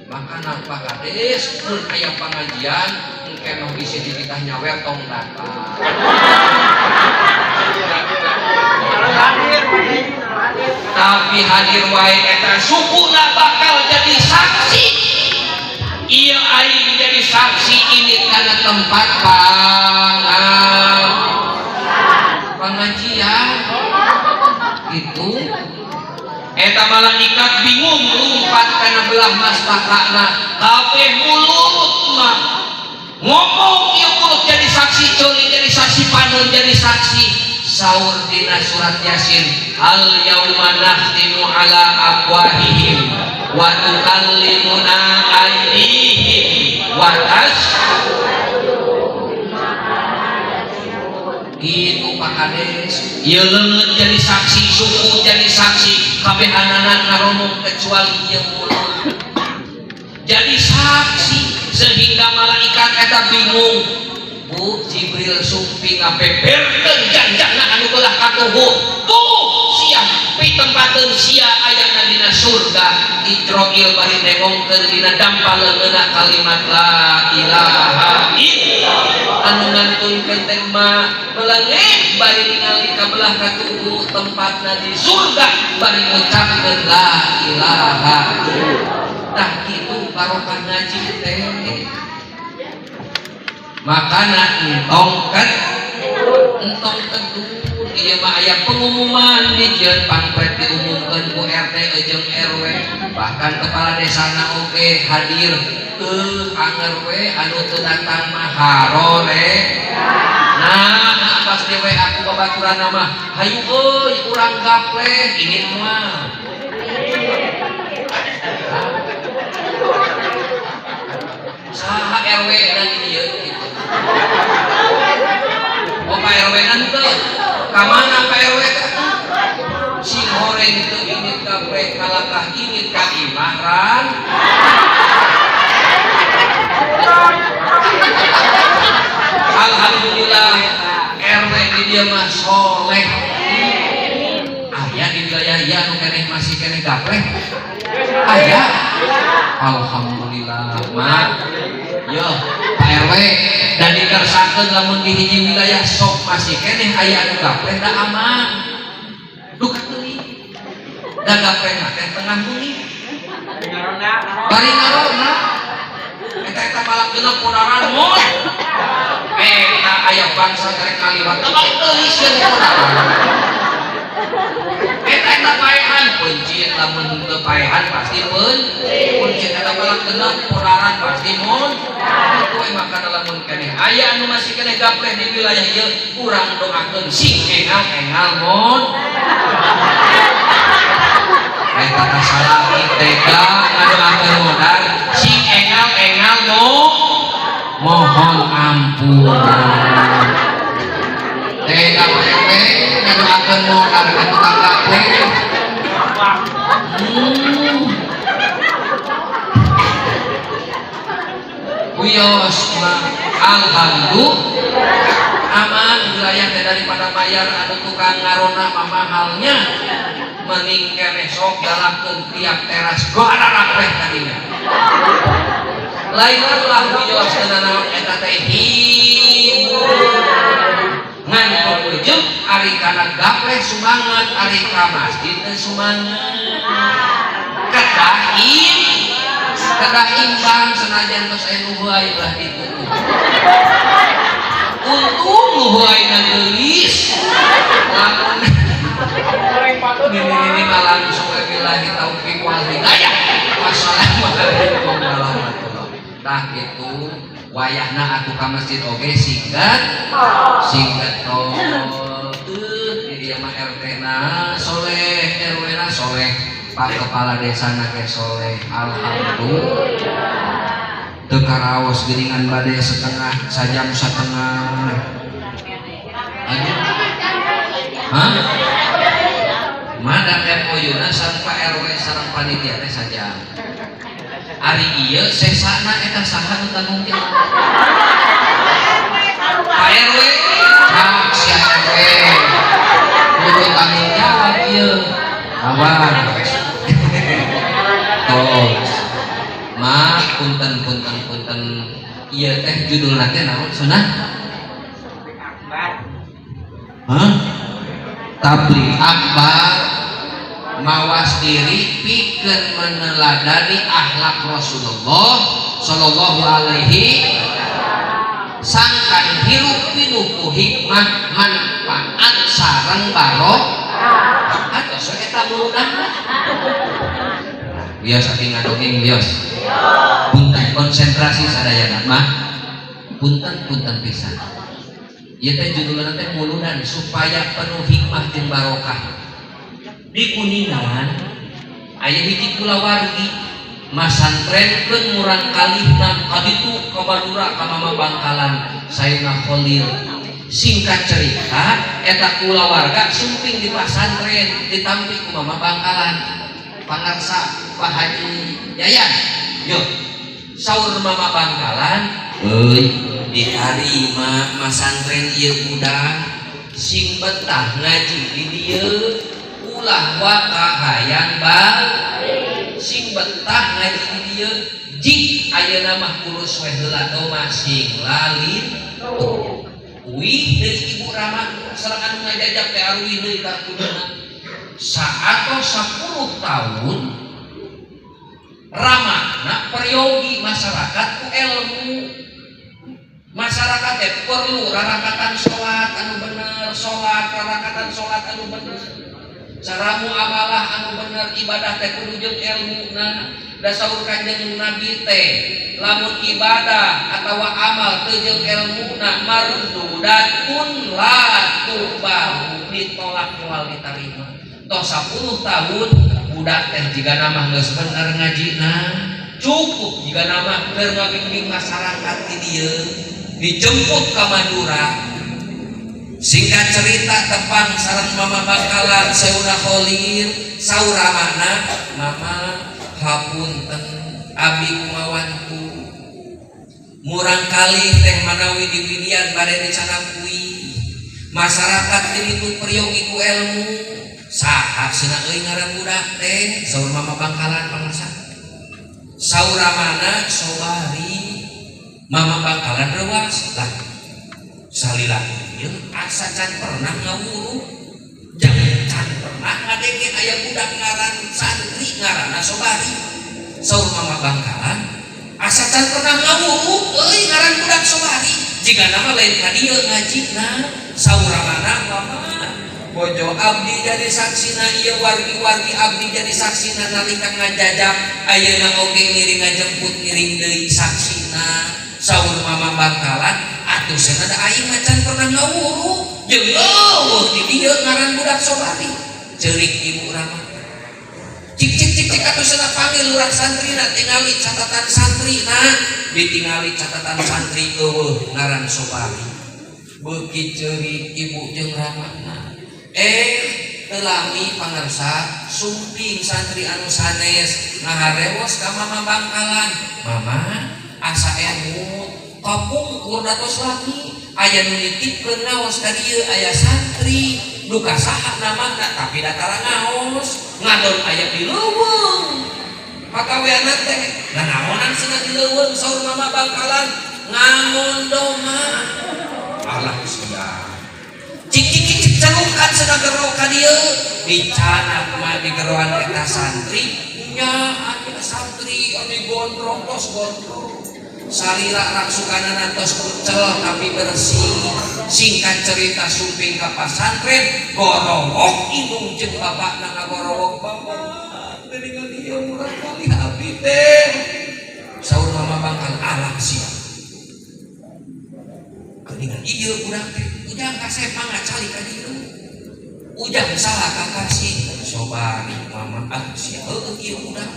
Maka Pak Kades, mun aya pengajian engke mah bisi dititah nyawer, tong datang. Tapi hadir wae, eta sukuna bakal jadi saksi. Iya, aing jadi saksi ini karena tempat pengajian itu. Eta malaikat bingung, lumpat karena belah mastakana, kabeh mulut mah ngomong. Ieu mulut jadi saksi, ceuli jadi saksi, panon jadi saksi. Saur dina surat Yasin, al yauma nakhtimu ala afwahihim wa tukallimuna aydihim wa tashhadu. Itu Pak Kades, ieu leungeun jadi saksi, suku jadi saksi, kabehanana ngaromong kecuali ieu mulut jadi saksi, sehingga malaikat eta bingung. Bu Jibril sumping ngabeberkeun janjana anu belah katuhu, tuh sia pitempateun sia ayana dina surga. Ijroil bari nengongkeun dina dampa leungeunna kalimat la ilaha illallah. Anu ngantunkeun teh mah melengeh bari ningali ka belah katuhu tempatna di surga bari ngucapkeun la ilaha illallah. Tah kitu barokah ngaji teh. Makana entong kedun ieu mah aya pengumuman dijieun pamflet, diumumkeun ku RT jeung RW, bahkan kepala desana oge hadir. Anger we anu teu datang mah harore. Nah, pas di WA ku babaturanna mah, "Hayu euy, urang gapleh." Ini mah saha RW dan ieu gitu. Oh, Pak RW nanti ka mana Pak RW teh? Sing horeng teu indit gapleh, kalakah indit ka imah ran. Alhamdulillah RW di dieu mah soleh. Aya di wilayah ieu anu keneh masih keneh gapleh? Aya. Alhamdulillah mah. Yo, Pak RW dan dikersakeun lamun di hiji wilayah sok masih keneh aya anu gapleh da aman. Duka teuing. Da gapleh teh tengah bumi. Bari ngarona. Eta-eta balak genep podaran mun. Eta aya bangsa rek ngaliwat balik deui sieun podaran. Eta-eta paehan pencit, lamun teu paehan pasti pencit. Eta balak genep podaran pasti mun. Kitu we makana lamun keneh aya anu masih keneh gapleh di wilayah ieu, urang doakeun sing engal-engal mun. Eta teh salaki tega ngadoakeun modar sing engal-engal mo mohon ampun. Tega Pak RW ngadoakeun modar ka tukang gapleh. Wios mah alhamdulillah aman wilayah teh daripada bayar anu tukang ngarona mah mahalnya, mending keneh sok galakeun tiap teras goararapeh tadinya. Lain lah wios naon eta teh hiburan ngan ujug ari kana gapleh sumangat, ari ka masjid teh sumangat. Kedah imbang, senajan tos aya nu heuay belah ditu, untung nu heuayna geulis. Lamun ini mah langsung billahi taufik wal hidayah, wassalamualaikum warahmatullahi. Tah kitu wayahna atuh ka masjid oge singkat singkat tol teu di dieu mah RT na soleh, RW na soleh, Pak Kepala Desa na ge soleh, alhamdulillah. Teu karaos geuningan bade setengah sajam setengah. Aduh. Hah? Mana MOU na sareng Pak RW sareng panitia teh sajam. Ari ieu sesana eta saha nu tanggung jawab? Pak RW, hak sia RW. Kudu tanggung jawab ieu. Awas. Tos. Ma punten punten punten. Ieu teh judulna teh naon sunah? Hah? Tabligh akbar, mawas diri pikeun meneladani akhlak Rasulullah sallallahu alaihi sangkan hirup pinuh ku hikmah, manfaat sareng barokah. Atuh so eta muludan. Biasa abi ngadongeng, bios. Punten, konsentrasi sadayana mah. Punten punten pisan. Ieu teh judulna teh muludan supaya penuh hikmah jeung barokah. Di Kuningan aya hiji kulawargi masantrenkeun murang kalihna ka ditu ka Madura ka Mama Bangkalan Sayyidina Khalil. Singkat cerita eta kulawarga sumping di pasantren ditampi ku Mama Bangkalan pangarsa Pak Haji Yayan. Yo saur Mama Bangkalan, euy, ditarima masantren ieu budak sing betah ngaji di dieu, ulah waka hayang bal sing betah ngaji di dieu. Jik ayeuna mah urus we heula domba sing lalin. Uih deui Ibu Rama sareng anu ngajajak teh, aruih deui ka kuduna. Saatos 10 tahun Rama na peryogi masyarakat ku ilmu. Masyarakat teh perlu rarakatan sholat anu bener, sholat rarakatan sholat anu bener, cara muamalah anu bener, ibadah teh kudu jeung ilmu. Nah, da saur Kanjeng Nabi teh, lamun ibadah atau amal teu jeung ilmuna, mardudatun la tuqbalu, ditolak, moal diterima. Toh 10 tahun budak teh jigana mah geus bener ngajina, cukup jigana mah keur ngabimbing masyarakat di dieu. Dijemput ke Madura. Singkat cerita, tepang sareng Mama Bangkalan Seuna Kholir. Saur ramana, "Mama, hapunten, abi kumawantu murangkalih teh manawi di widian bade dicandak uih. Masyarakat di ditu peryogi ku ilmu. Saha cenah euy ngaran budak teh?" saur Mama Bangkalan. Pangarsa, saur ramana, "Sobari." Mama Bangkalan reuas lah, salila ieu asa can pernah ngawuru jangan can pernah ngadenge aya budak ngaran santri ngaranna Sobari. Saur Mama Bangkalan, "Asa can pernah ngawuru euy ngaran budak Sobari, jigana mah lain ka dieu ngajina." Saur ramana, "Mama, bojo abdi jadi saksina, ieu wargi-wargi abdi jadi saksina. Nalika ngajajak ayeuna oge ngiring ngajemput, ngiring deui saksina." Saur Mama Bangkalan, "Atuh cenah da aing mah can pernah ngawuru jeung euweuh di dieu ngaran budak Sobari." Ceurik Ibu Rama, "Cik, cik, cik, cik, atuh cenah panggil lurah santrina, tingali catatan santri." Nah, ditingali catatan santri, euweuh ngaran Sobari. Beuki ceurik ibu jeung ramana. Teu lami, pangarsa, sumping santri anu sanes ngaharewos ka Mama Bangkalan, "Mama, asa emut kapungkur datos lami aya nu nitipkeun ngaos ka dieu, aya santri duka saha namana, tapi da tara ngaos, ngadon aya di leuweung pagaweanna teh." "Nah, naonan cenah di leuweung?" saur Mama Bangkalan. "Ngangon domba." "Alah sia, cik, cik, cik, cik, celukan cenah gero ka dieu." Dicanak mah digeroan eta santri nya, aya santri anu gondrong, tos gondrong salila, raksukanana tos kucel tapi bersih. Singkat cerita, sumping ka pasantren, gorowok indung jeung bapakna ngagorowok, "Bapak, geuningan ieu murangkalih abdi teh." Saur Mama Bangkal, "Alah sia, geuningan ieu budak teh ujang kasep, mangga calik ka dieu." "Ujang saha kakasih?" "Sobari, Mama." "Ah sia, heueuh ieu budak.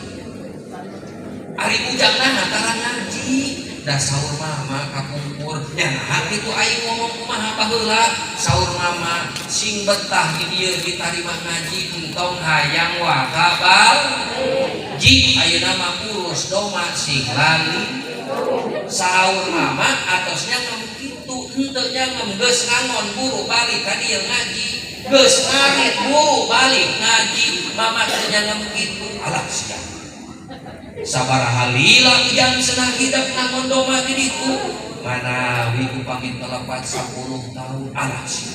Ari ujang nah tara ngaji?" Da saur Mama kapungkur nya, nah kitu aing ngomong kumaha baheula. Saur Mama, "Sing betah di dieu, ditarima ngaji, entong hayang wakabal. Jik ayeuna mah urus domba sing lali." Saur Mama, "Atosnya ngem kitu henteu nya ngem, geus ngangon buru balik ka dieu ngaji, geus ngarit buru balik ngaji. Mama teu ngem kitu." "Alah sia, sabaraha lila ujang senang hidup ngangon domba di ditu?" "Manawi upami telepat 10 tahun." "Alah sia,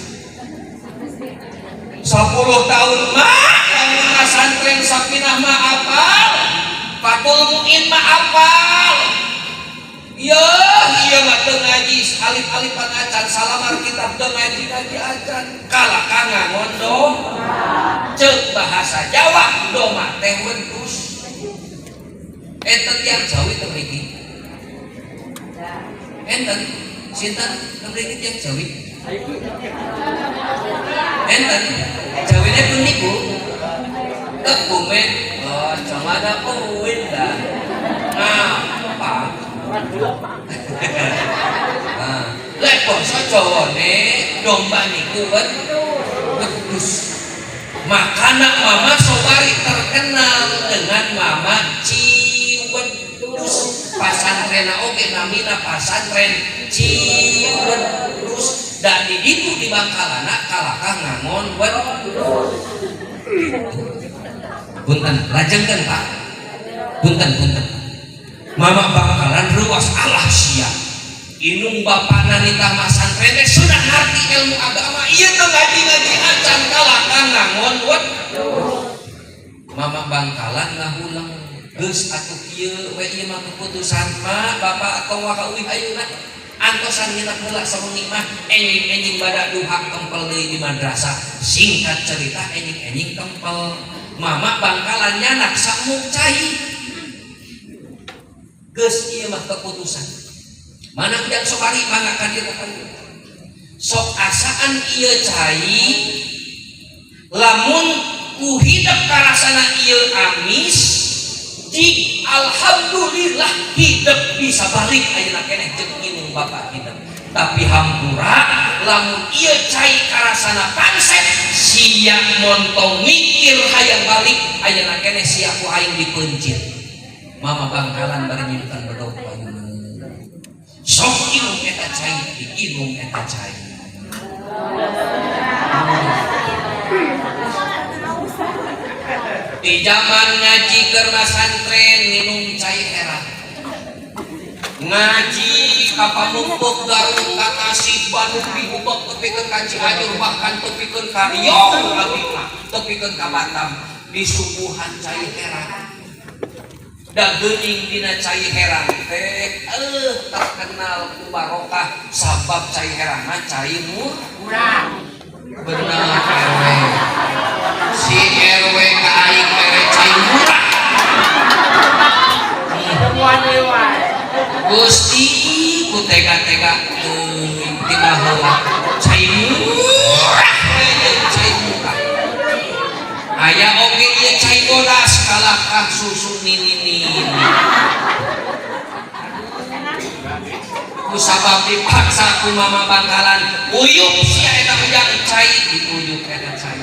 10 tahun mah lamun pasantren Sapinah mah apal, Fathul Muin mah apal. Iya, iya mah teu ngaji alif-alifan acan, salamar kitab teu ngaji-ngaji acan, kalahka ngangon domba. Ceuk bahasa Jawa, domba teh wedhus. Enten tiyang Jawi teu mriki? Enten? Sinten teu mriki tiyang Jawi? Enten? Jawine pundi, Bu? Kebumen. Oh, jangan kuwin dah. Ngapa? Nah, lek basa Jawane domba niku wedhus. Makana Mama Sobari terkenal dengan Mama Ciwedus. Pasantren oge namina pasantren Ciwedus. Dan di ditu di Bangkalana kalahkah ngangon wedhus. Punten, lajengkeun, Pak. Punten punten. Mama Bangkalan reuas, alah sia. Indung bapana nitah masantren teh sudah ngarti ilmu agama. Ieu teh ngaji-ngaji acan kalah ka ngangon wet. Mama Bangkalan ngahulang, geus atuh kieu we ieu mah keputusan mah bapak atau waka uih ayeuna. Antosan nginep heula sawengi mah, enjing-enjing bada duha kempel deui di madrasah. Singkat cerita, enjing-enjing kempel. Mama Bangkalan nyanak samuk cai. Geus ieu mah keputusan. Mana Ujang Sobari, mangga ka dieu ka. Sok asaan ieu cai, lamun ku hidep karasana ieu amis jig, alhamdulillah hidep bisa balik ayeuna keneh jeung indung bapak hidep. Tapi hampura, lamun ieu cai karasana pangset, sia montong mikir hayang balik ayeuna keneh, sia ku aing dipeuncit. Mama Bangkalan bari nyimpen bedog payuna. Sok inum eta cai, diinum eta cai. Di zaman ngaji keur masantren minum cai herang, ngaji ka Pamumpuk, Garut, ka Tasik, Bandung, diubek tepikeun ka Cianjur, bahkan tepikeun ka Riau, abdi mah tepikeun ka Batam, disuguhan cai herang. Da geuning dina cai herang teh terkenal ku barokah, sabab cai herang mah cai murah. Bener RW, si RW ka aing mere cai murah. Gusti, ku tega-tega teuing ti baheula cai murah we jeung cai murah. Aya oge ieu cai bodas kalahkah susu nini-nini. Ku sabab dipaksa ku Mama Bangkalan, uyup sia eta Ujang cai, diuyup eta cai.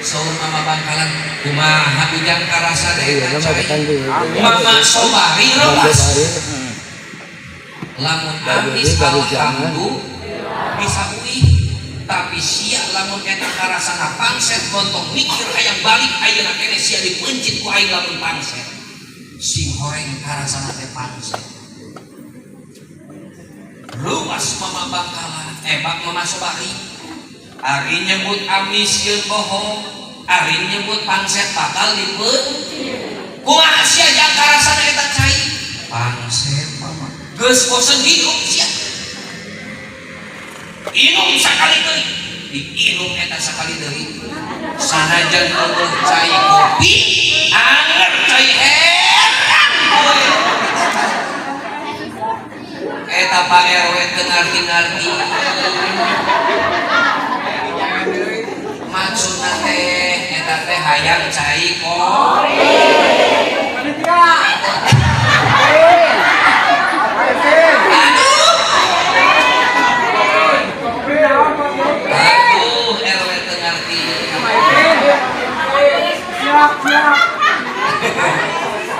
Saur Mama Bangkalan, kumaha Ujang karasa eta cai? Mama Sobari reuas, lamun amis alhamdulillah bisa uih, tapi sia lamun eta karasana pangset, gontong mikir hayang balik ayeuna keneh, sia dipeuncit ku aing lamun pangset. Sing horeng karasana teh pangset. Luas Mama Bangkalan, bak Mama Sobari, ari nyebut amis sieun bohong, ari nyebut pangset bakal dipeuncit. Kumaha sia jang karasana eta cai? Pangset mama. Geus bosen hidup sia. Inum sakali deui, diinum eta sakali deui. Sanajan eueuh cai kopi, anger cai herang we. Eta Pak RW teu ngarti-ngarti. Maksudna teh eta teh hayang cai kopi. Aduh. Aduh, RW teu ngarti. Siap, siap.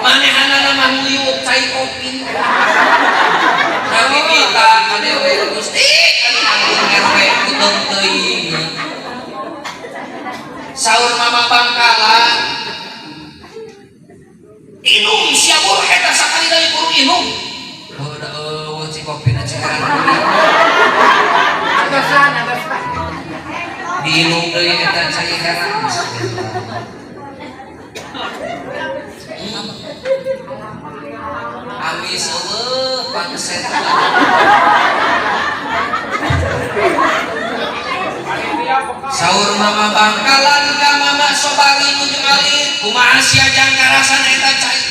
Manehanana mah nguyuk cai kopi. Kami minta ka dewe Gusti, anu agung RW kutung teuing. Saur Mama Bangkalan, inum sia buru eta sakali deui, buru inum. Oh, da eueuh ci kopina ci herang deui. Atasan, atasan. Diinum deui eta cai herang. Amis eueuh pangset. Saur Mama Bangkalan ka Mama Sobari nuju alit, kumaha sia jang karasan eta cai?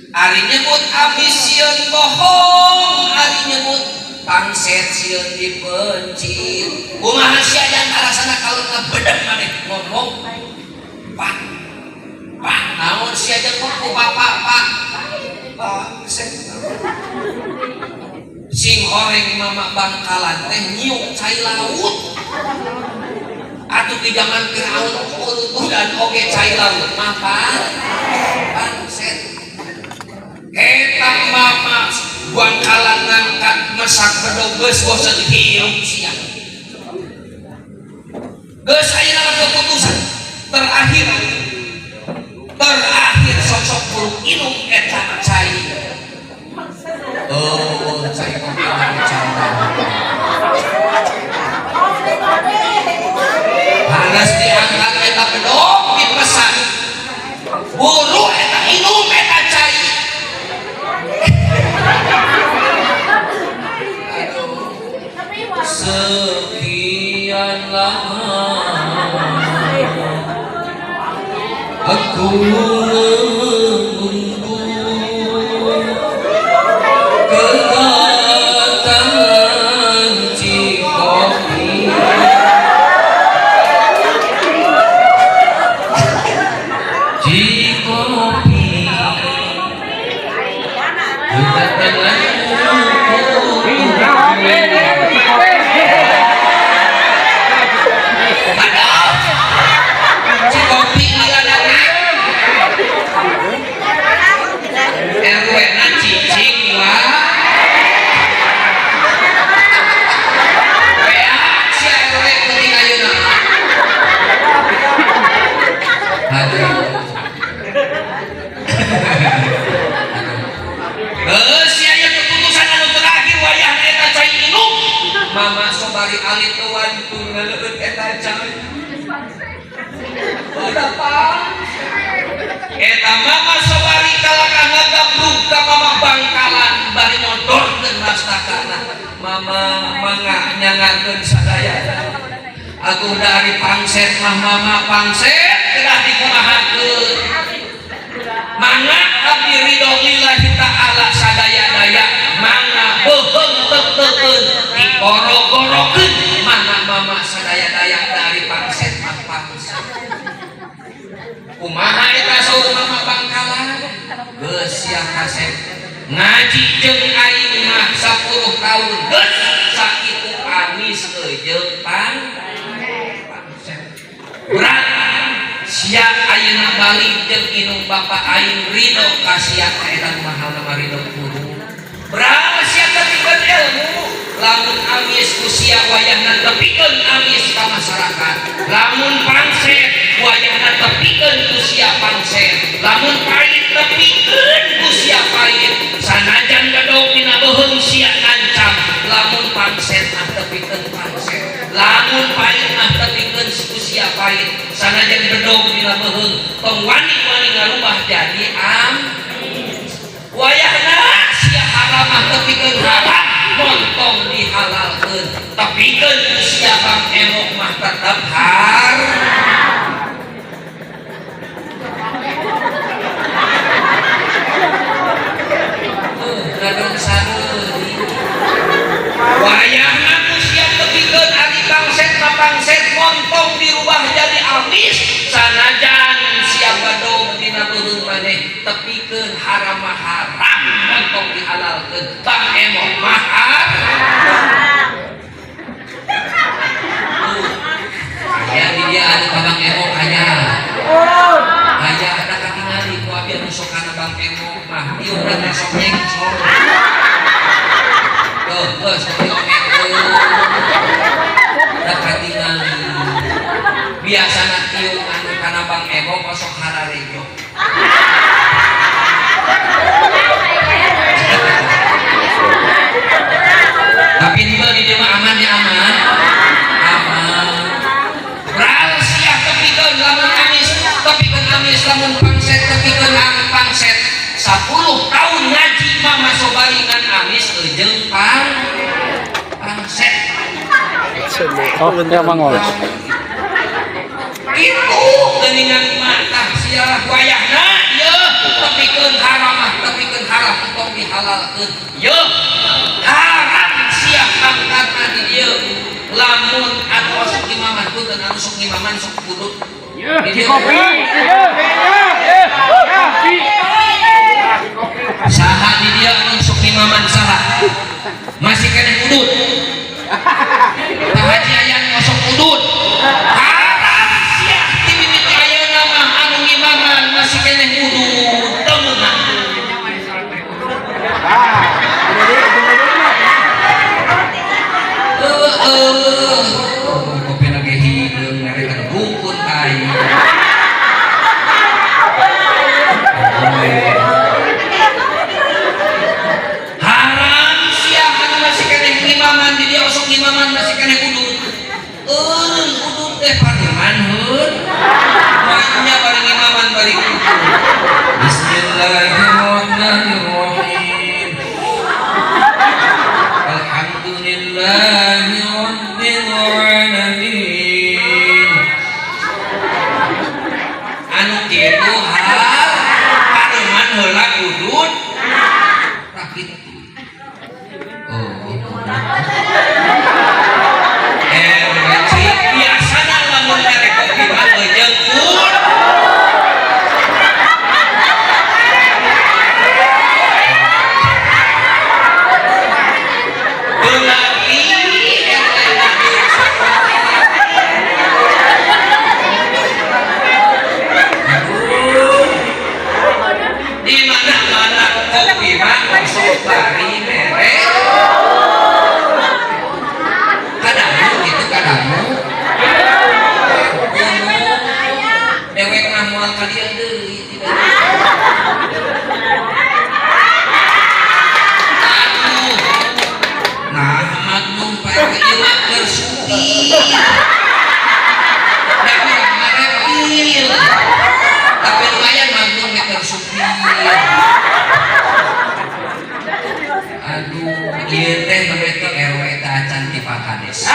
Ari nyebut amis sieun bohong, ari nyebut pangset sieun dipeuncit. Kumaha sia jang karasana kalau ngebedeg maneh ngomong? Pak, pak, naon sia jang ku bapak, pak? Pangset. Sing horeng Mama Bangkalan teh nyiuk cai laut. Atuh di zaman Firaun dan oge cai laut mah pangset. Eta Mama Bangkalan ngangkat masak bedog, geus bosen hirup sia. Geus, ayeuna mah keputusan terakhir, terakhir, sok-sok buru inum eta cai. Oh, cai kopi, cai harus diangkat eta bedog, dipesan buru eta inum eta cai. Aduh. Sekian lama aku menunggu kedatangan Cikopi. Cikopi kedatangan. Aduh, Cikopi lila datang, RW na cicing lah. Rea si RW penting ayeuna. Aduh. Geus sia aya keputusan anu terakhir, wayahna eta cai minum. Mama Sobari alit wantun ngaleueut eta cai. Udah pak. Eta Mama Sobari kalakah ngagabrug ka Mama Bangkalan bari nyodorkeun rastakana. Mama, mangga nyangakeun sadaya. Aku dari pangset mah, Mama, pangset kedah dikumahakeun. Mangga abdi ridho lillahi ta'ala sadaya-daya, mangga beuheung teuk-teukeun digoro-gorokeun. Mangga Mama sadaya-daya, dari pangset mah pangset. Kumaha eta saur Mama Bangkalan? Geus sia kasep ngaji jeung aing mah 10 tahun, geus sakitu amis jeung pangset. Berat sia ayeuna balik jeung indung bapa, aing ridho ka sia. Ka eta mahal nama ridho guru. Berat sia tepikeun ilmu, lamun amis ku sia wayahna tepikeun amis ka masyarakat, lamun pangset wayahna tepikeun ku sia pangset, lamun pahit tepikeun ku sia pahit, sanajan bedog dina beuheung sia ngancam. Lamun pangset mah tepikeun pangset, lamun pahit mah tepikeun ku sia pahit, sanajan bedog dina beuheung tong wani-wani ngarubah jadi am. Wayahna sia haram mah tepikeun haram, montong dihalalkeun, tepikeun ku sia bang emok mah tetep har. Ngadon sareuri. Wayahna ku sia tepikeun ari pangset mah pangset, montong dirubah jadi amis, sanajan sia bedog dina beuheung maneh, tepikeun haram mah haram, montong dihalalkeun, bang emok mah haram. Aya di dia anu ka bang emok, aya aya ada katingali ku abi anu sok kana bang emok mah tiupna teh sok nyengsor. Tuh, geus sok diomekeun. Da katingali biasana tiung anu kana bang emok mah sok hararejo. Tapi henteu, di dieu mah aman ya, aman aman. Ral sia tepikeun lamun amis tepikeun amis, lamun pangset tepikeun pangset. 10 tahun ngaji Mama Sobari ngan amis jeung pangset. Oh, ya mangol. Itu geuningan mah sia wayahna yeuh tepikeun haram mah tepikeun haram, entong dihalalkeun. Yeuh haram sia pangkatna di dieu, lamun anu osok imaman, punten, anu sok imaman sok kudu di dieu. Kopi. Saha di dieu anu sok imaman, saha masih keneh udut? Pak Haji aya anu sok udut? Haram sia ti mimiti ayeuna mah anu ngimaman masih keneh udut teu meunang. Heeh, kopi lagi hideung. teh pareuman heun. Maknya bari ngimaman bari kitu. Bismillahirrahmanirrahim. Alhamdulillahi rabbil alamin. Anu kitu hal pareuman heula kudud rakit. Oh. Eh, biasana lamun mere kopi mah jeung kun. Belagi di mana-mana kopi mah sok bari mere. Kadamu gitu kadamu. Dewek mah moal ka dieu deui. Aduh. Nah, magnum Pak RT ieu mah keur supir. Da urang mah repil. Tapi lumayan magnum ge keur supir. Aduh, ieu teh nembe ti RW teh acan ti Pak Kades.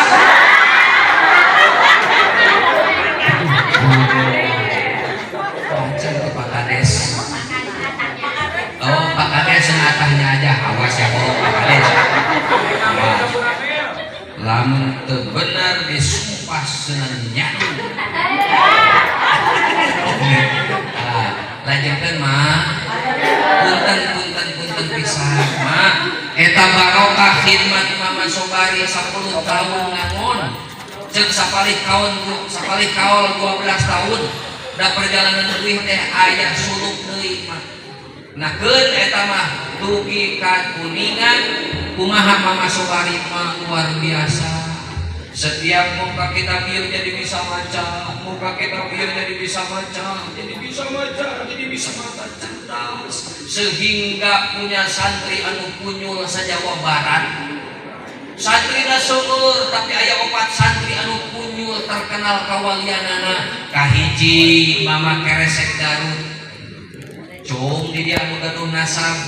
Acan ti Pak Kades. Oh, Pak Kades atahnya aja, awas ya bohong Pak Kades. Awas. Lamun teu bener disumpah seunan nyadu. Ah, lanjutkeun mah. Punten punten punten pisan mah. Eta barokah khidmat Mama Sobari 10 tahun ngangon. Ceuk sapalih kaon sapalih kaol 12 tahun. Da perjalanan leuwih teh aya suluk deui mah. Nah keun eta mah dugi ka Kuningan kumaha Mama Sobari mah luar biasa. Setiap muka kita bieu jadi bisa maca, muka kita bieu jadi bisa maca, jadi bisa maca, jadi bisa maca cerdas sehingga punya santri anu punyul sa Jawa Barat. Santrina seueur tapi aya opat santri anu punyul terkenal kawalianana. Kahiji Mama Keresek Garut. Cung di dia anu gaduh nasab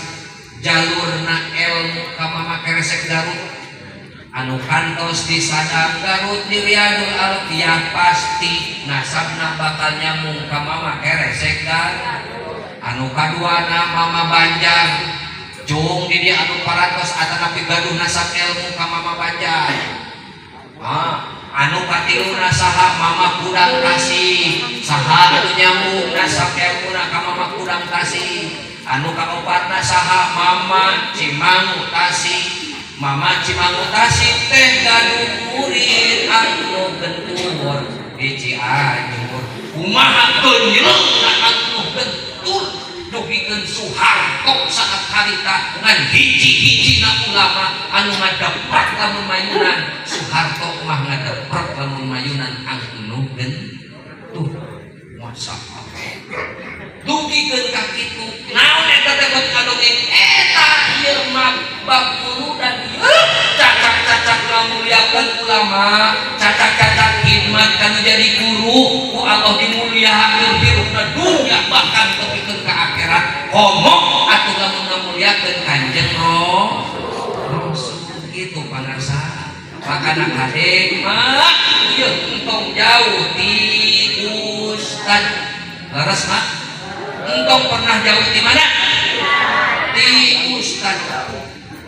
jalurna ilmu ka Mama Keresek Garut. Anu kantos di Sadam Garut di Riyadul Alfiyah pasti nasabna bakal nyambung ka Mama Keresek Garut. Anu kaduana Mama Banjar. Cung di dia anu parantos atanapi gaduh nasab ilmu ka Mama Banjar. Ah, anu katiluna saha Mama Kudang Kasih. Saha anu nyambung nasab ilmuna ka Mama Kudang Kasih. Anu kaopatna saha Mama Cimangu Tasik. Mama Cimangu Tasik teh gaduh murid anu gentur di Cianjur. Kumaha keunyeungna anu gentur dugikeun Soeharto saat harita ngan hiji-hijina ulama anu ngadeprak lamun mayunan. Soeharto mah ngadeprak lamun mayunan anu gentur. Masa Allah. Dugikeun ka kitu. Naon eta teh bet ngadongeng eta ieu mah bab guru dan ieu cacak-cacak ngamuliakeun ulama, cacak-cacak khidmat kanu jadi guru ku Allah dimuliakeun hirupna dunya bahkan tepikeun ka akhirat. Komo atuh lamun ngamuliakeun Kanjeng Rasul kitu pangarsa. Makana kade mah ieu entong jauh ti ustad. Leres mah? Entong pernah jauh di mana? Di ustad.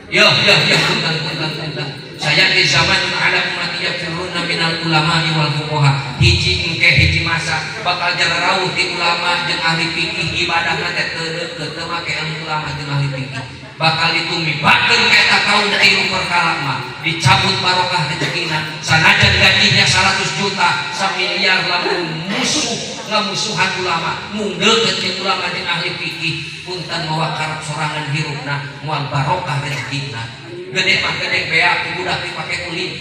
Yo yo yo punten punten punten. Saya di zaman ada umat yafiruna minal ulama wal fuqaha. Hiji engke hiji masa bakal jarauh ti ulama jeung ahli fikih ibadahna teh teu deukeut teu make ilmu ulama jeung ahli fikih. Bakal ditumibakeun ka eta kaum tilu perkara mah dicabut barokah rezekina sanajan gajinya 100 juta samiliar lamun musuh ngamusuhan ulama mung deukeut jeung ulama jeung ahli fikih punten mawa karep sorangan hirupna moal barokah rezekina. Gede mah gede beak ku budak dipake ulin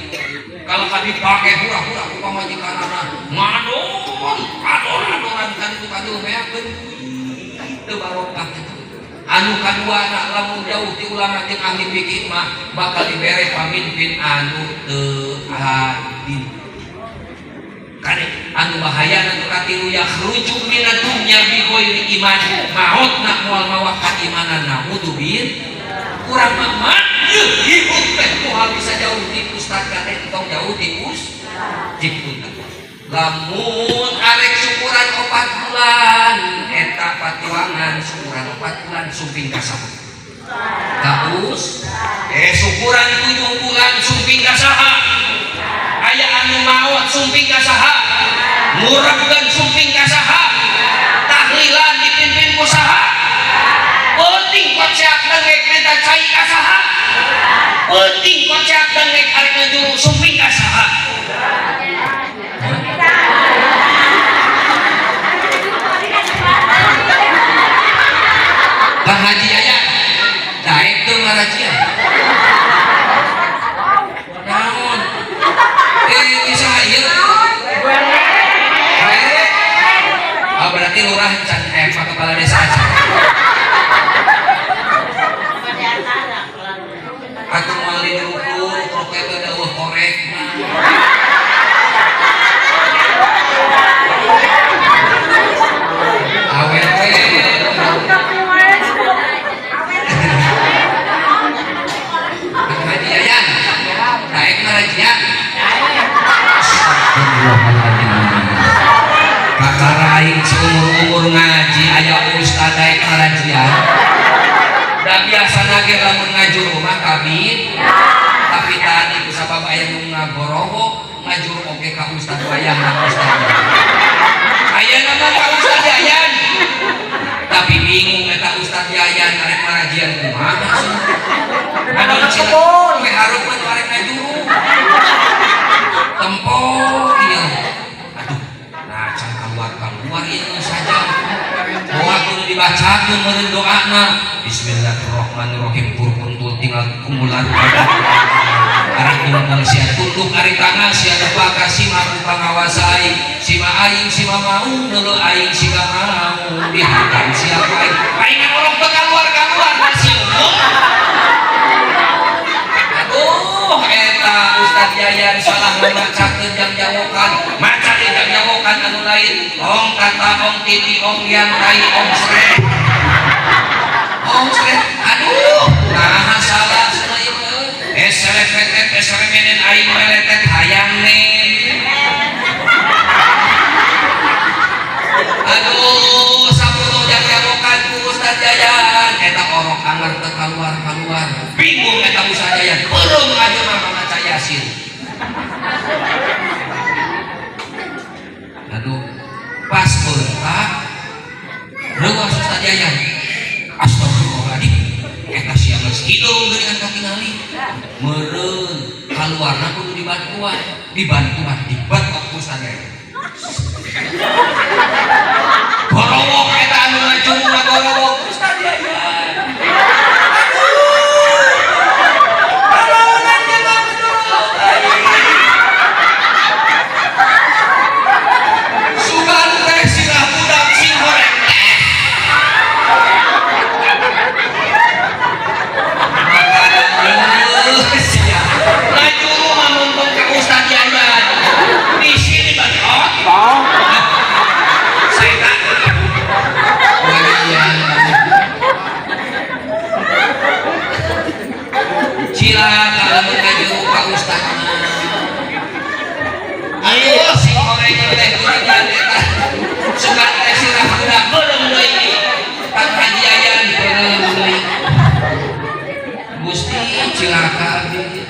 kalau ka dipake hura-hura ku pamajikanana ngadon ador-adoran kan itu kadieu beakeun teu barokah gitu. Anu kaduana lamun jauh ti ulama jeung ahli fikih mah bakal dibere pamimpin anu teu adil. Kade Anu bahaya nu katilu, yakhruju minad dunya bi ghairi iman, maotna moal mawa kaimanan, naudzubillah. Kurang mah yeuh hirup teh moal bisa jauh ti ustad kade, entong jauh ti ustad. Lamun arek syukuran 4 bulan, eta patuangan syukuran 4 bulan sumping ka saha? Ka us. Syukuran 7 bulan sumping ka saha? Aya anu maot sumping ka saha? Ngurapkeun sumping ka saha? Tahlilan dipimpin ku saha? Penting koceak dengek minta cai ka saha? Penting koceak dengek arek ngajuru sumping ka saha? Kang Haji Yaya daek teu ngarajia naon? Bisa ieu. Oh, berarti lurah can, pak kepala desa aja. Atuh moal diukur rokok teh da eueuh korek mah. Awet we. Kang Haji Yayan daek ngarajia? Astagfirullahaladzim. Kakara aing seumur-umur ngaji aya ustad daek ngarajian. Da biasana ge lamun ngajuru mah kabin. Tapi tadi ku sabab aya nu ngagorowok ngajuru oge ka ustad wayahna ustad. Ayeuna mah ka Ustad Yayan. Tapi bingung eta Ustad Yayan arek marajian kumaha cenah. Aduh cenah we hareupeun arek ngajuru. Tempo ieu. Aduh, nah can keluar-keluar ieu saja. Doa kudu dibacakeun meureun doana. Bismillahirrahmanirrahim, pur tinggal kumulan. Arek kumpul sia tunduk ari tangan sia nepaka sima ku pangawasa aing, sima aing sima maung deuleu aing siga maung dihantam sia ku aing. Aing ngorok teu kaluar-kaluar masih umum. Aduh, eta Ustad Yayan salah ngamacakeun jang jawokan, maca di jang jawokan anu lain. Ong kata ong titi ong yang tai ong srek. Ong srek. Aduh, nah salah cenah ieu mah. SLPT SLMN aing meletet hayang nen. Aduh, saputu jang jawokan ku Ustad Yayan, eta orok anger teu kaluar-kaluar. Bingung eta Ustad Yayan, beureum aja mah maca Yasin. Aduh, pas beuntak reuas Ustad Yayan. Astagfirullahaladzim, eta sia geus hideung geuningan katingali. Meureun kaluarna kudu dibantuan, dibantuan, dibatok ku Ustad Yayan. Gorowok eta anu ngajuru ngagorowok Ustad Yayan. Aduh. Kalawanan jeung ngagorowok aing. Sugan teh sirah budak sing horeng teh. Aduh, sia. Ngajuru mah mumpung ka Ustad Yayan. Di sini batok. Saya tak. Walian. Cilaka lamun ngajuru ka Ustad mah. Ayo sing goreng teh geuningan eta. Sugan teh sirah budak beureum deui. Kang Haji Yayan beureum deui. Gusti cilaka abdi.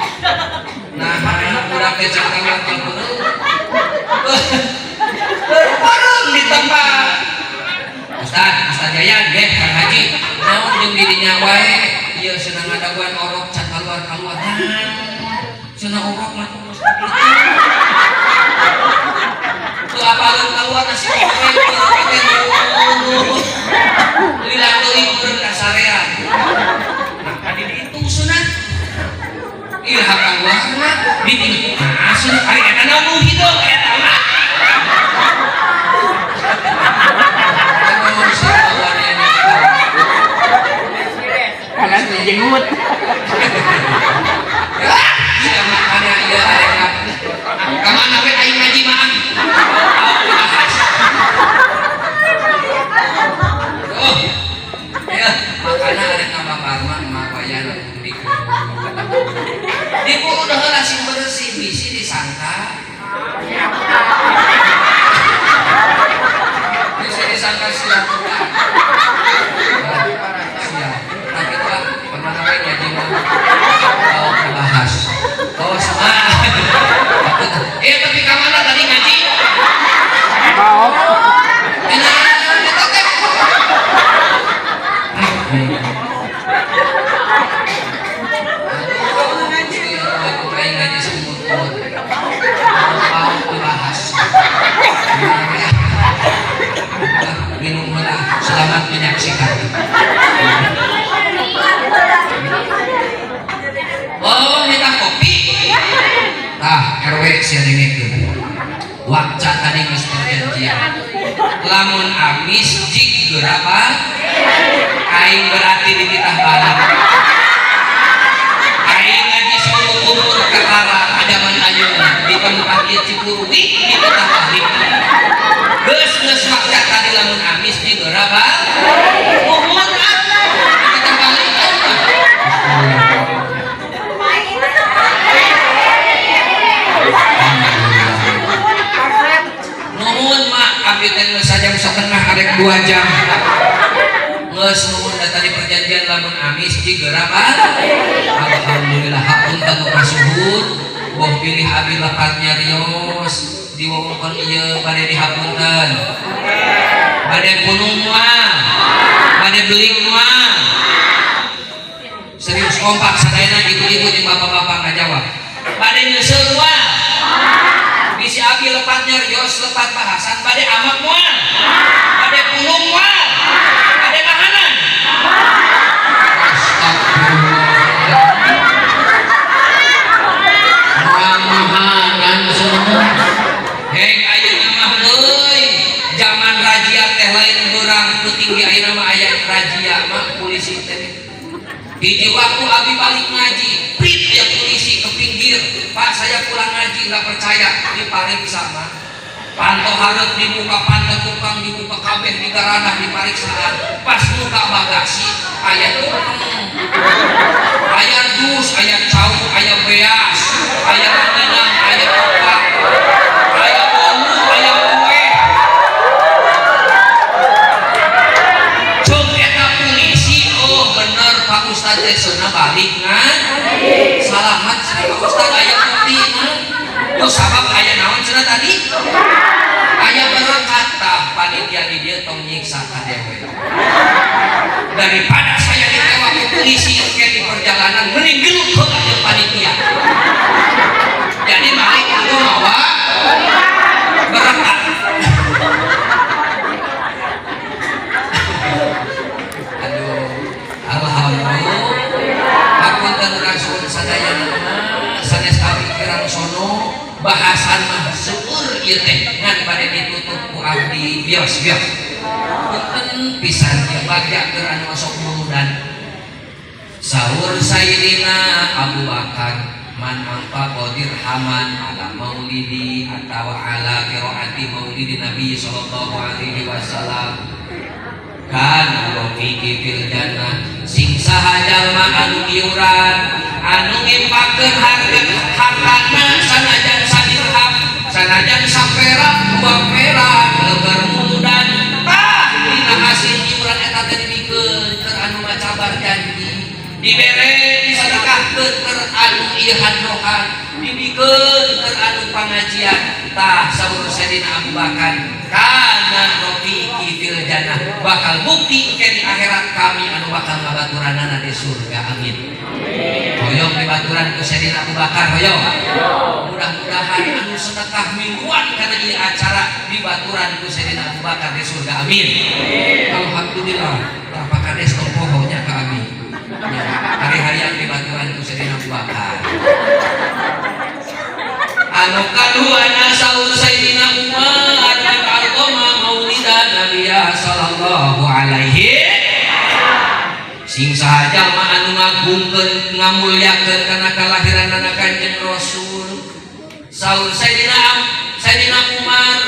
Nah, budak teh can kaluar beureum. Beureum di tempat. Ustad, Ustad Yayan, nggih Kang Haji. Naon jeung didinya wae? Ieu cenah ngadaguan orok can kaluar-kaluar. Cenah orok mah geus kitu. Teu apaleun kaluar nasi goreng teh lila teuing meureun kasarean. Nah, tadi dihitung cenah. Iraha kaluarna ditinggal. Nah, cenah ari eta naon nu hideung eta mah. Aduh, si kawan ini. Kanan dijenggut. Sia makana ieu arek ka mana we aing ngaji mah. Selamat menyaksikan. Oh, minta kopi. Tah, RW sia dengekeun. Wakca tadi geus perjanjian. Lamun amis jig geura aing berarti dititah balik. Aing ngaji saumur kakara ajaman ayeuna di tempat ieu Cikurui dititah balik. Geus geus wakca tadi lamun amis jig geura muhun ah dititah balik aing mah. Nuhun mak, abdi teh geus sajam setengah arek 2 jam. Geus nuhun da tadi perjanjian lamun amis jig geura. Alhamdulillah, hapunten nu kasuhun, boh pilih abdi lepat nyarios di wewengkon ieu bade dihapunten. Bade punung moal, bade beling moal. Serius kompak sadayana ibu-ibu jeung bapak-bapak ngajawab. Bade nyeuseul moal. Bisi abdi lepat nyarios, lepat bahasan, bade amak moal. Bade pulung moal. Bade mahanan. Astagfirullah. Moal mahanan semua. Heng ayeuna mah euy, zaman razia teh lain beurang peuting di ayeuna mah aya razia mah polisi teh. Hiji waktu abi balik ngaji, prit aya polisi ke pinggir. Pak, saya pulang ngaji nggak percaya, dipariksa mah. Panto hareup dibuka, panto tukang dibuka, kabeh digaranah dipariksaan. Pas buka bagasi, aya tumpeng, aya dus, aya cau, aya beas, aya ranginang, aya opak, aya bolu, aya kue. Cuk eta polisi, oh bener Pak Ustad teh cenah balik ngan. Salamat cenah Pak Ustad aya bukti mah. Ku sabab aya naon cenah tadi? Aya berkat. Tah panitia di dieu tong nyiksa ka dewe. Daripada saya ditewak ku polisi ke di perjalanan, mending gelut heula jeung panitia. Jadi balik kudu mawa berkat. Aduh, alhamdulillah. Hapunten kasuhun sadayana sanes abdi kirang sono bahasan mah seueur ieu teh ngan bade ditutup ku abdi bios-bios. Punten pisan ieu bagja keur anu masuk muludan. Sahur Sayyidina Abu Bakar man anfaqa dirhaman ala maulidi atawa ala qiraati maulidi Nabi sallallahu alaihi wasallam kana rafiqi fil jannah. Sing saha jalma anu iuran anu ngimpakeun harga hartana sanajan sadirham sanajan saperak dua perak lebar muludan, tah dina hasil iuran eta teh dibikeun keur anu maca barjanji, dibere disedekahkeun keur anu ieu hadrohan, dibikeun keur anu pangajian. Tah saur Sayyidina Abu Bakar kana rafiqi fil jannah, bakal bukti ke di akhirat kami anu bakal ngabaturanana di surga. Amin. Hoyong dibaturan ku Sayyidina Abu Bakar, hoyong. Mudah-mudahan anu sedekah mingguan kana ieu acara dibaturan ku Sayyidina Abu Bakar di surga. Amin. Alhamdulillah. Tah Pak Kades tong poho nya ka abi. Hari-harian dibaturan ku Sayyidina Abu Bakar. Anu kaduana saur Sayyidina Umar man a'zama maulidan Nabiya sallallahu alaihi, sing saha jalma anu ngagungkeun ngamulyakeun kana kalahiranana Kanjeng Rasul. Saur Sayyidina Umar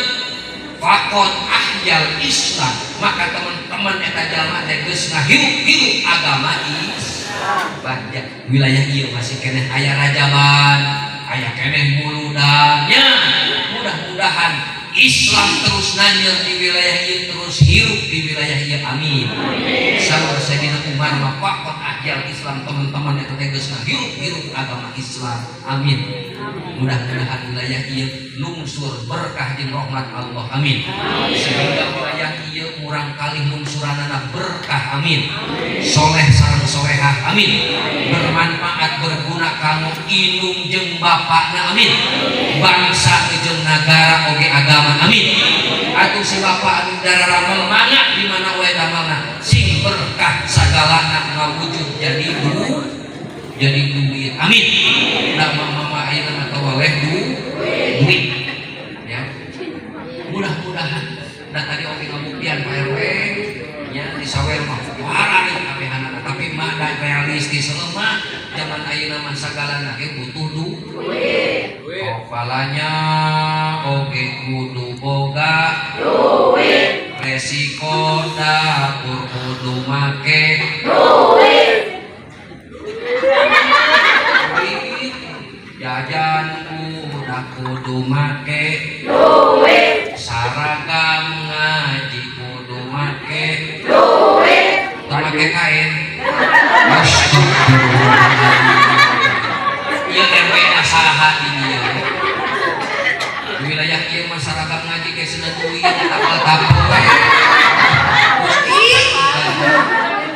faqad ahyal Islam, maka teman-teman eta jalma teh geus ngahirup-hirup agama Islam. Bagja wilayah ieu masih keneh aya rajaban, aya keneh muludan nya. Mudah-mudahan Islam terus nanyer di wilayah ieu, terus hirup di wilayah ieu. Amin. Saur Sayyidina Umar mah faqad ahyal Islam, teman-teman eta teh geus ngahirup-hirup agama Islam. Amin. Mudah-mudahan wilayah ieu lungsur berkah jeung rahmat Allah. Amin. Sehingga wilayah ieu murang kali lungsuranana berkah. Amin. Soleh sareng solehah. Amin. Bermanfaat berguna kanggo indung jeung bapakna. Amin. Bangsa jeung nagara oge agama. Amin. Atuh si bapak anu dararamel mangga di mana wae damelna. Jadi duit. Amin. Da mama ayeuna mah tawaleh duit. Ya. Mudah-mudahan da tadi oge ngabuktian Pak RW nya, di sawer mah parah kabehanana, tapi mah da realistis mah zaman ayeuna mah sagalana ge butuh duit. Kepalanya oge kudu boga duit. Resiko dapur kudu make duit. Jajan udah kudu make duit. Saragam ngaji kudu make duit. Teu make kain. Astagfirullah. Ieu RW na saha di dieu? Di wilayah ieu mah saragam ngaji ge cenah duit tapal-tapal we. Gusti.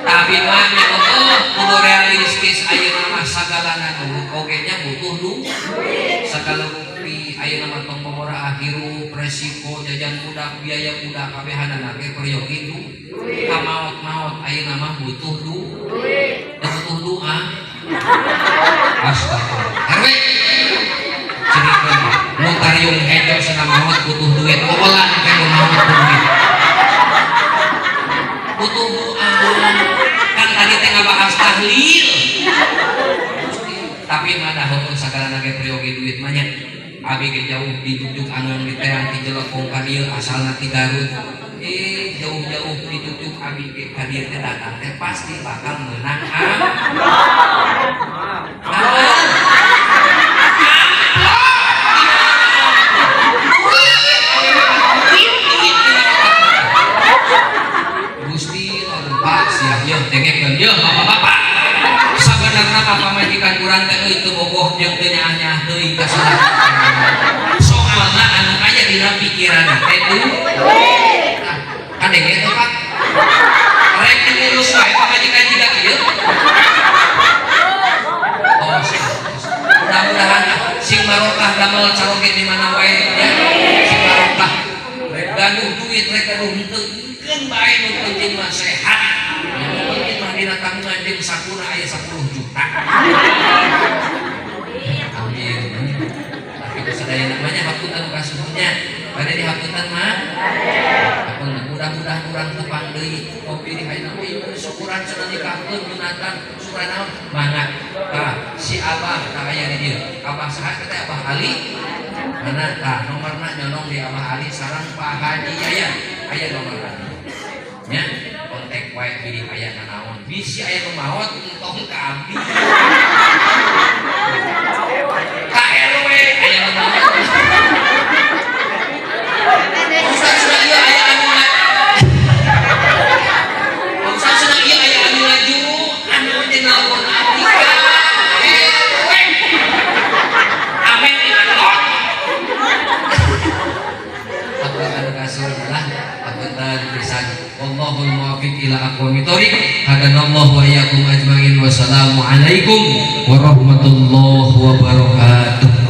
Tapi mah nya heueuh kudu realistis, ayeuna mah sagalana nu oge nya butuh duit. Sagala rupi ayeuna mah tong mamora hirup, resiko jajan budak, biaya budak, kabehanana ge peryogi duit. Kamaot-maot ayeuna mah butuh duit. Teu butuh doa. Astagfirullah. RW. Cerikeun notarium hejo cenah maot butuh duit. Obolan teh nu maot duit. Butuh doa. Kan tadi teh ngabahas tahlil. Tapi mah dah heueuh sagalana ge peryogi duit mah nya. Abi ge jauh dijujuk angeun di teang ti Jelekong ka dieu, asalna ti Garut. Jauh-jauh dijujuk abi ge ka dieu teh, datang teh pasti bakal meunang amplop. Naon? Amplop. Duit, duit, duit. Gusti lompat sia yeuh, dengekeun yeuh bapak-bapak. Sabenerna mah pamajikan urang teh euy teu bogoh jeung teu nyaah-nyaah teuing ka salaki. Soalna anu aya dina pikiran teh duit. Nah, kadenge teh Pak. Rek diurus wae pamajikan jiga kieu. Oh, mudah-mudahan sing barokah damel caroge di mana wae ya. Sing barokah. Rek gaduh duit, rek gaduh henteu, keun bae, nu penting mah sehat. Nu penting mah dina tanggungan jeung sakuna aya 10 juta. Amin. Tapi sadaya namanya hapunten kasuhunnya. Bade dihapunten mah? Hapunten, mudah-mudahan urang tepang deui kopi di hayna ieu syukuran cenah nikahkeun sunatan syukuran naon mangga. Tah si Abah tah aya di dieu. Abah saha teh? Abah Ali? Mana tah nomorna, nyonong di Abah Ali sareng Pak Haji Yayan. Aya nomorna. Nya kontak wae bilih aya nanaon. Bisi aya nu maot entong ka abdi. Ka RW aya nu maot. Ustaz cenah ieu aya anu Ustaz cenah ieu aya anu ngaju anu jeung nelpon abdi ka RW. Amin lot. Hapunten kasur lah, hapunten pisan. Wallahul muwaffiq ila aqwamit thoriq. Hadanallahu wa iyyakum ajmain. Wassalamualaikum warahmatullahi wabarakatuh.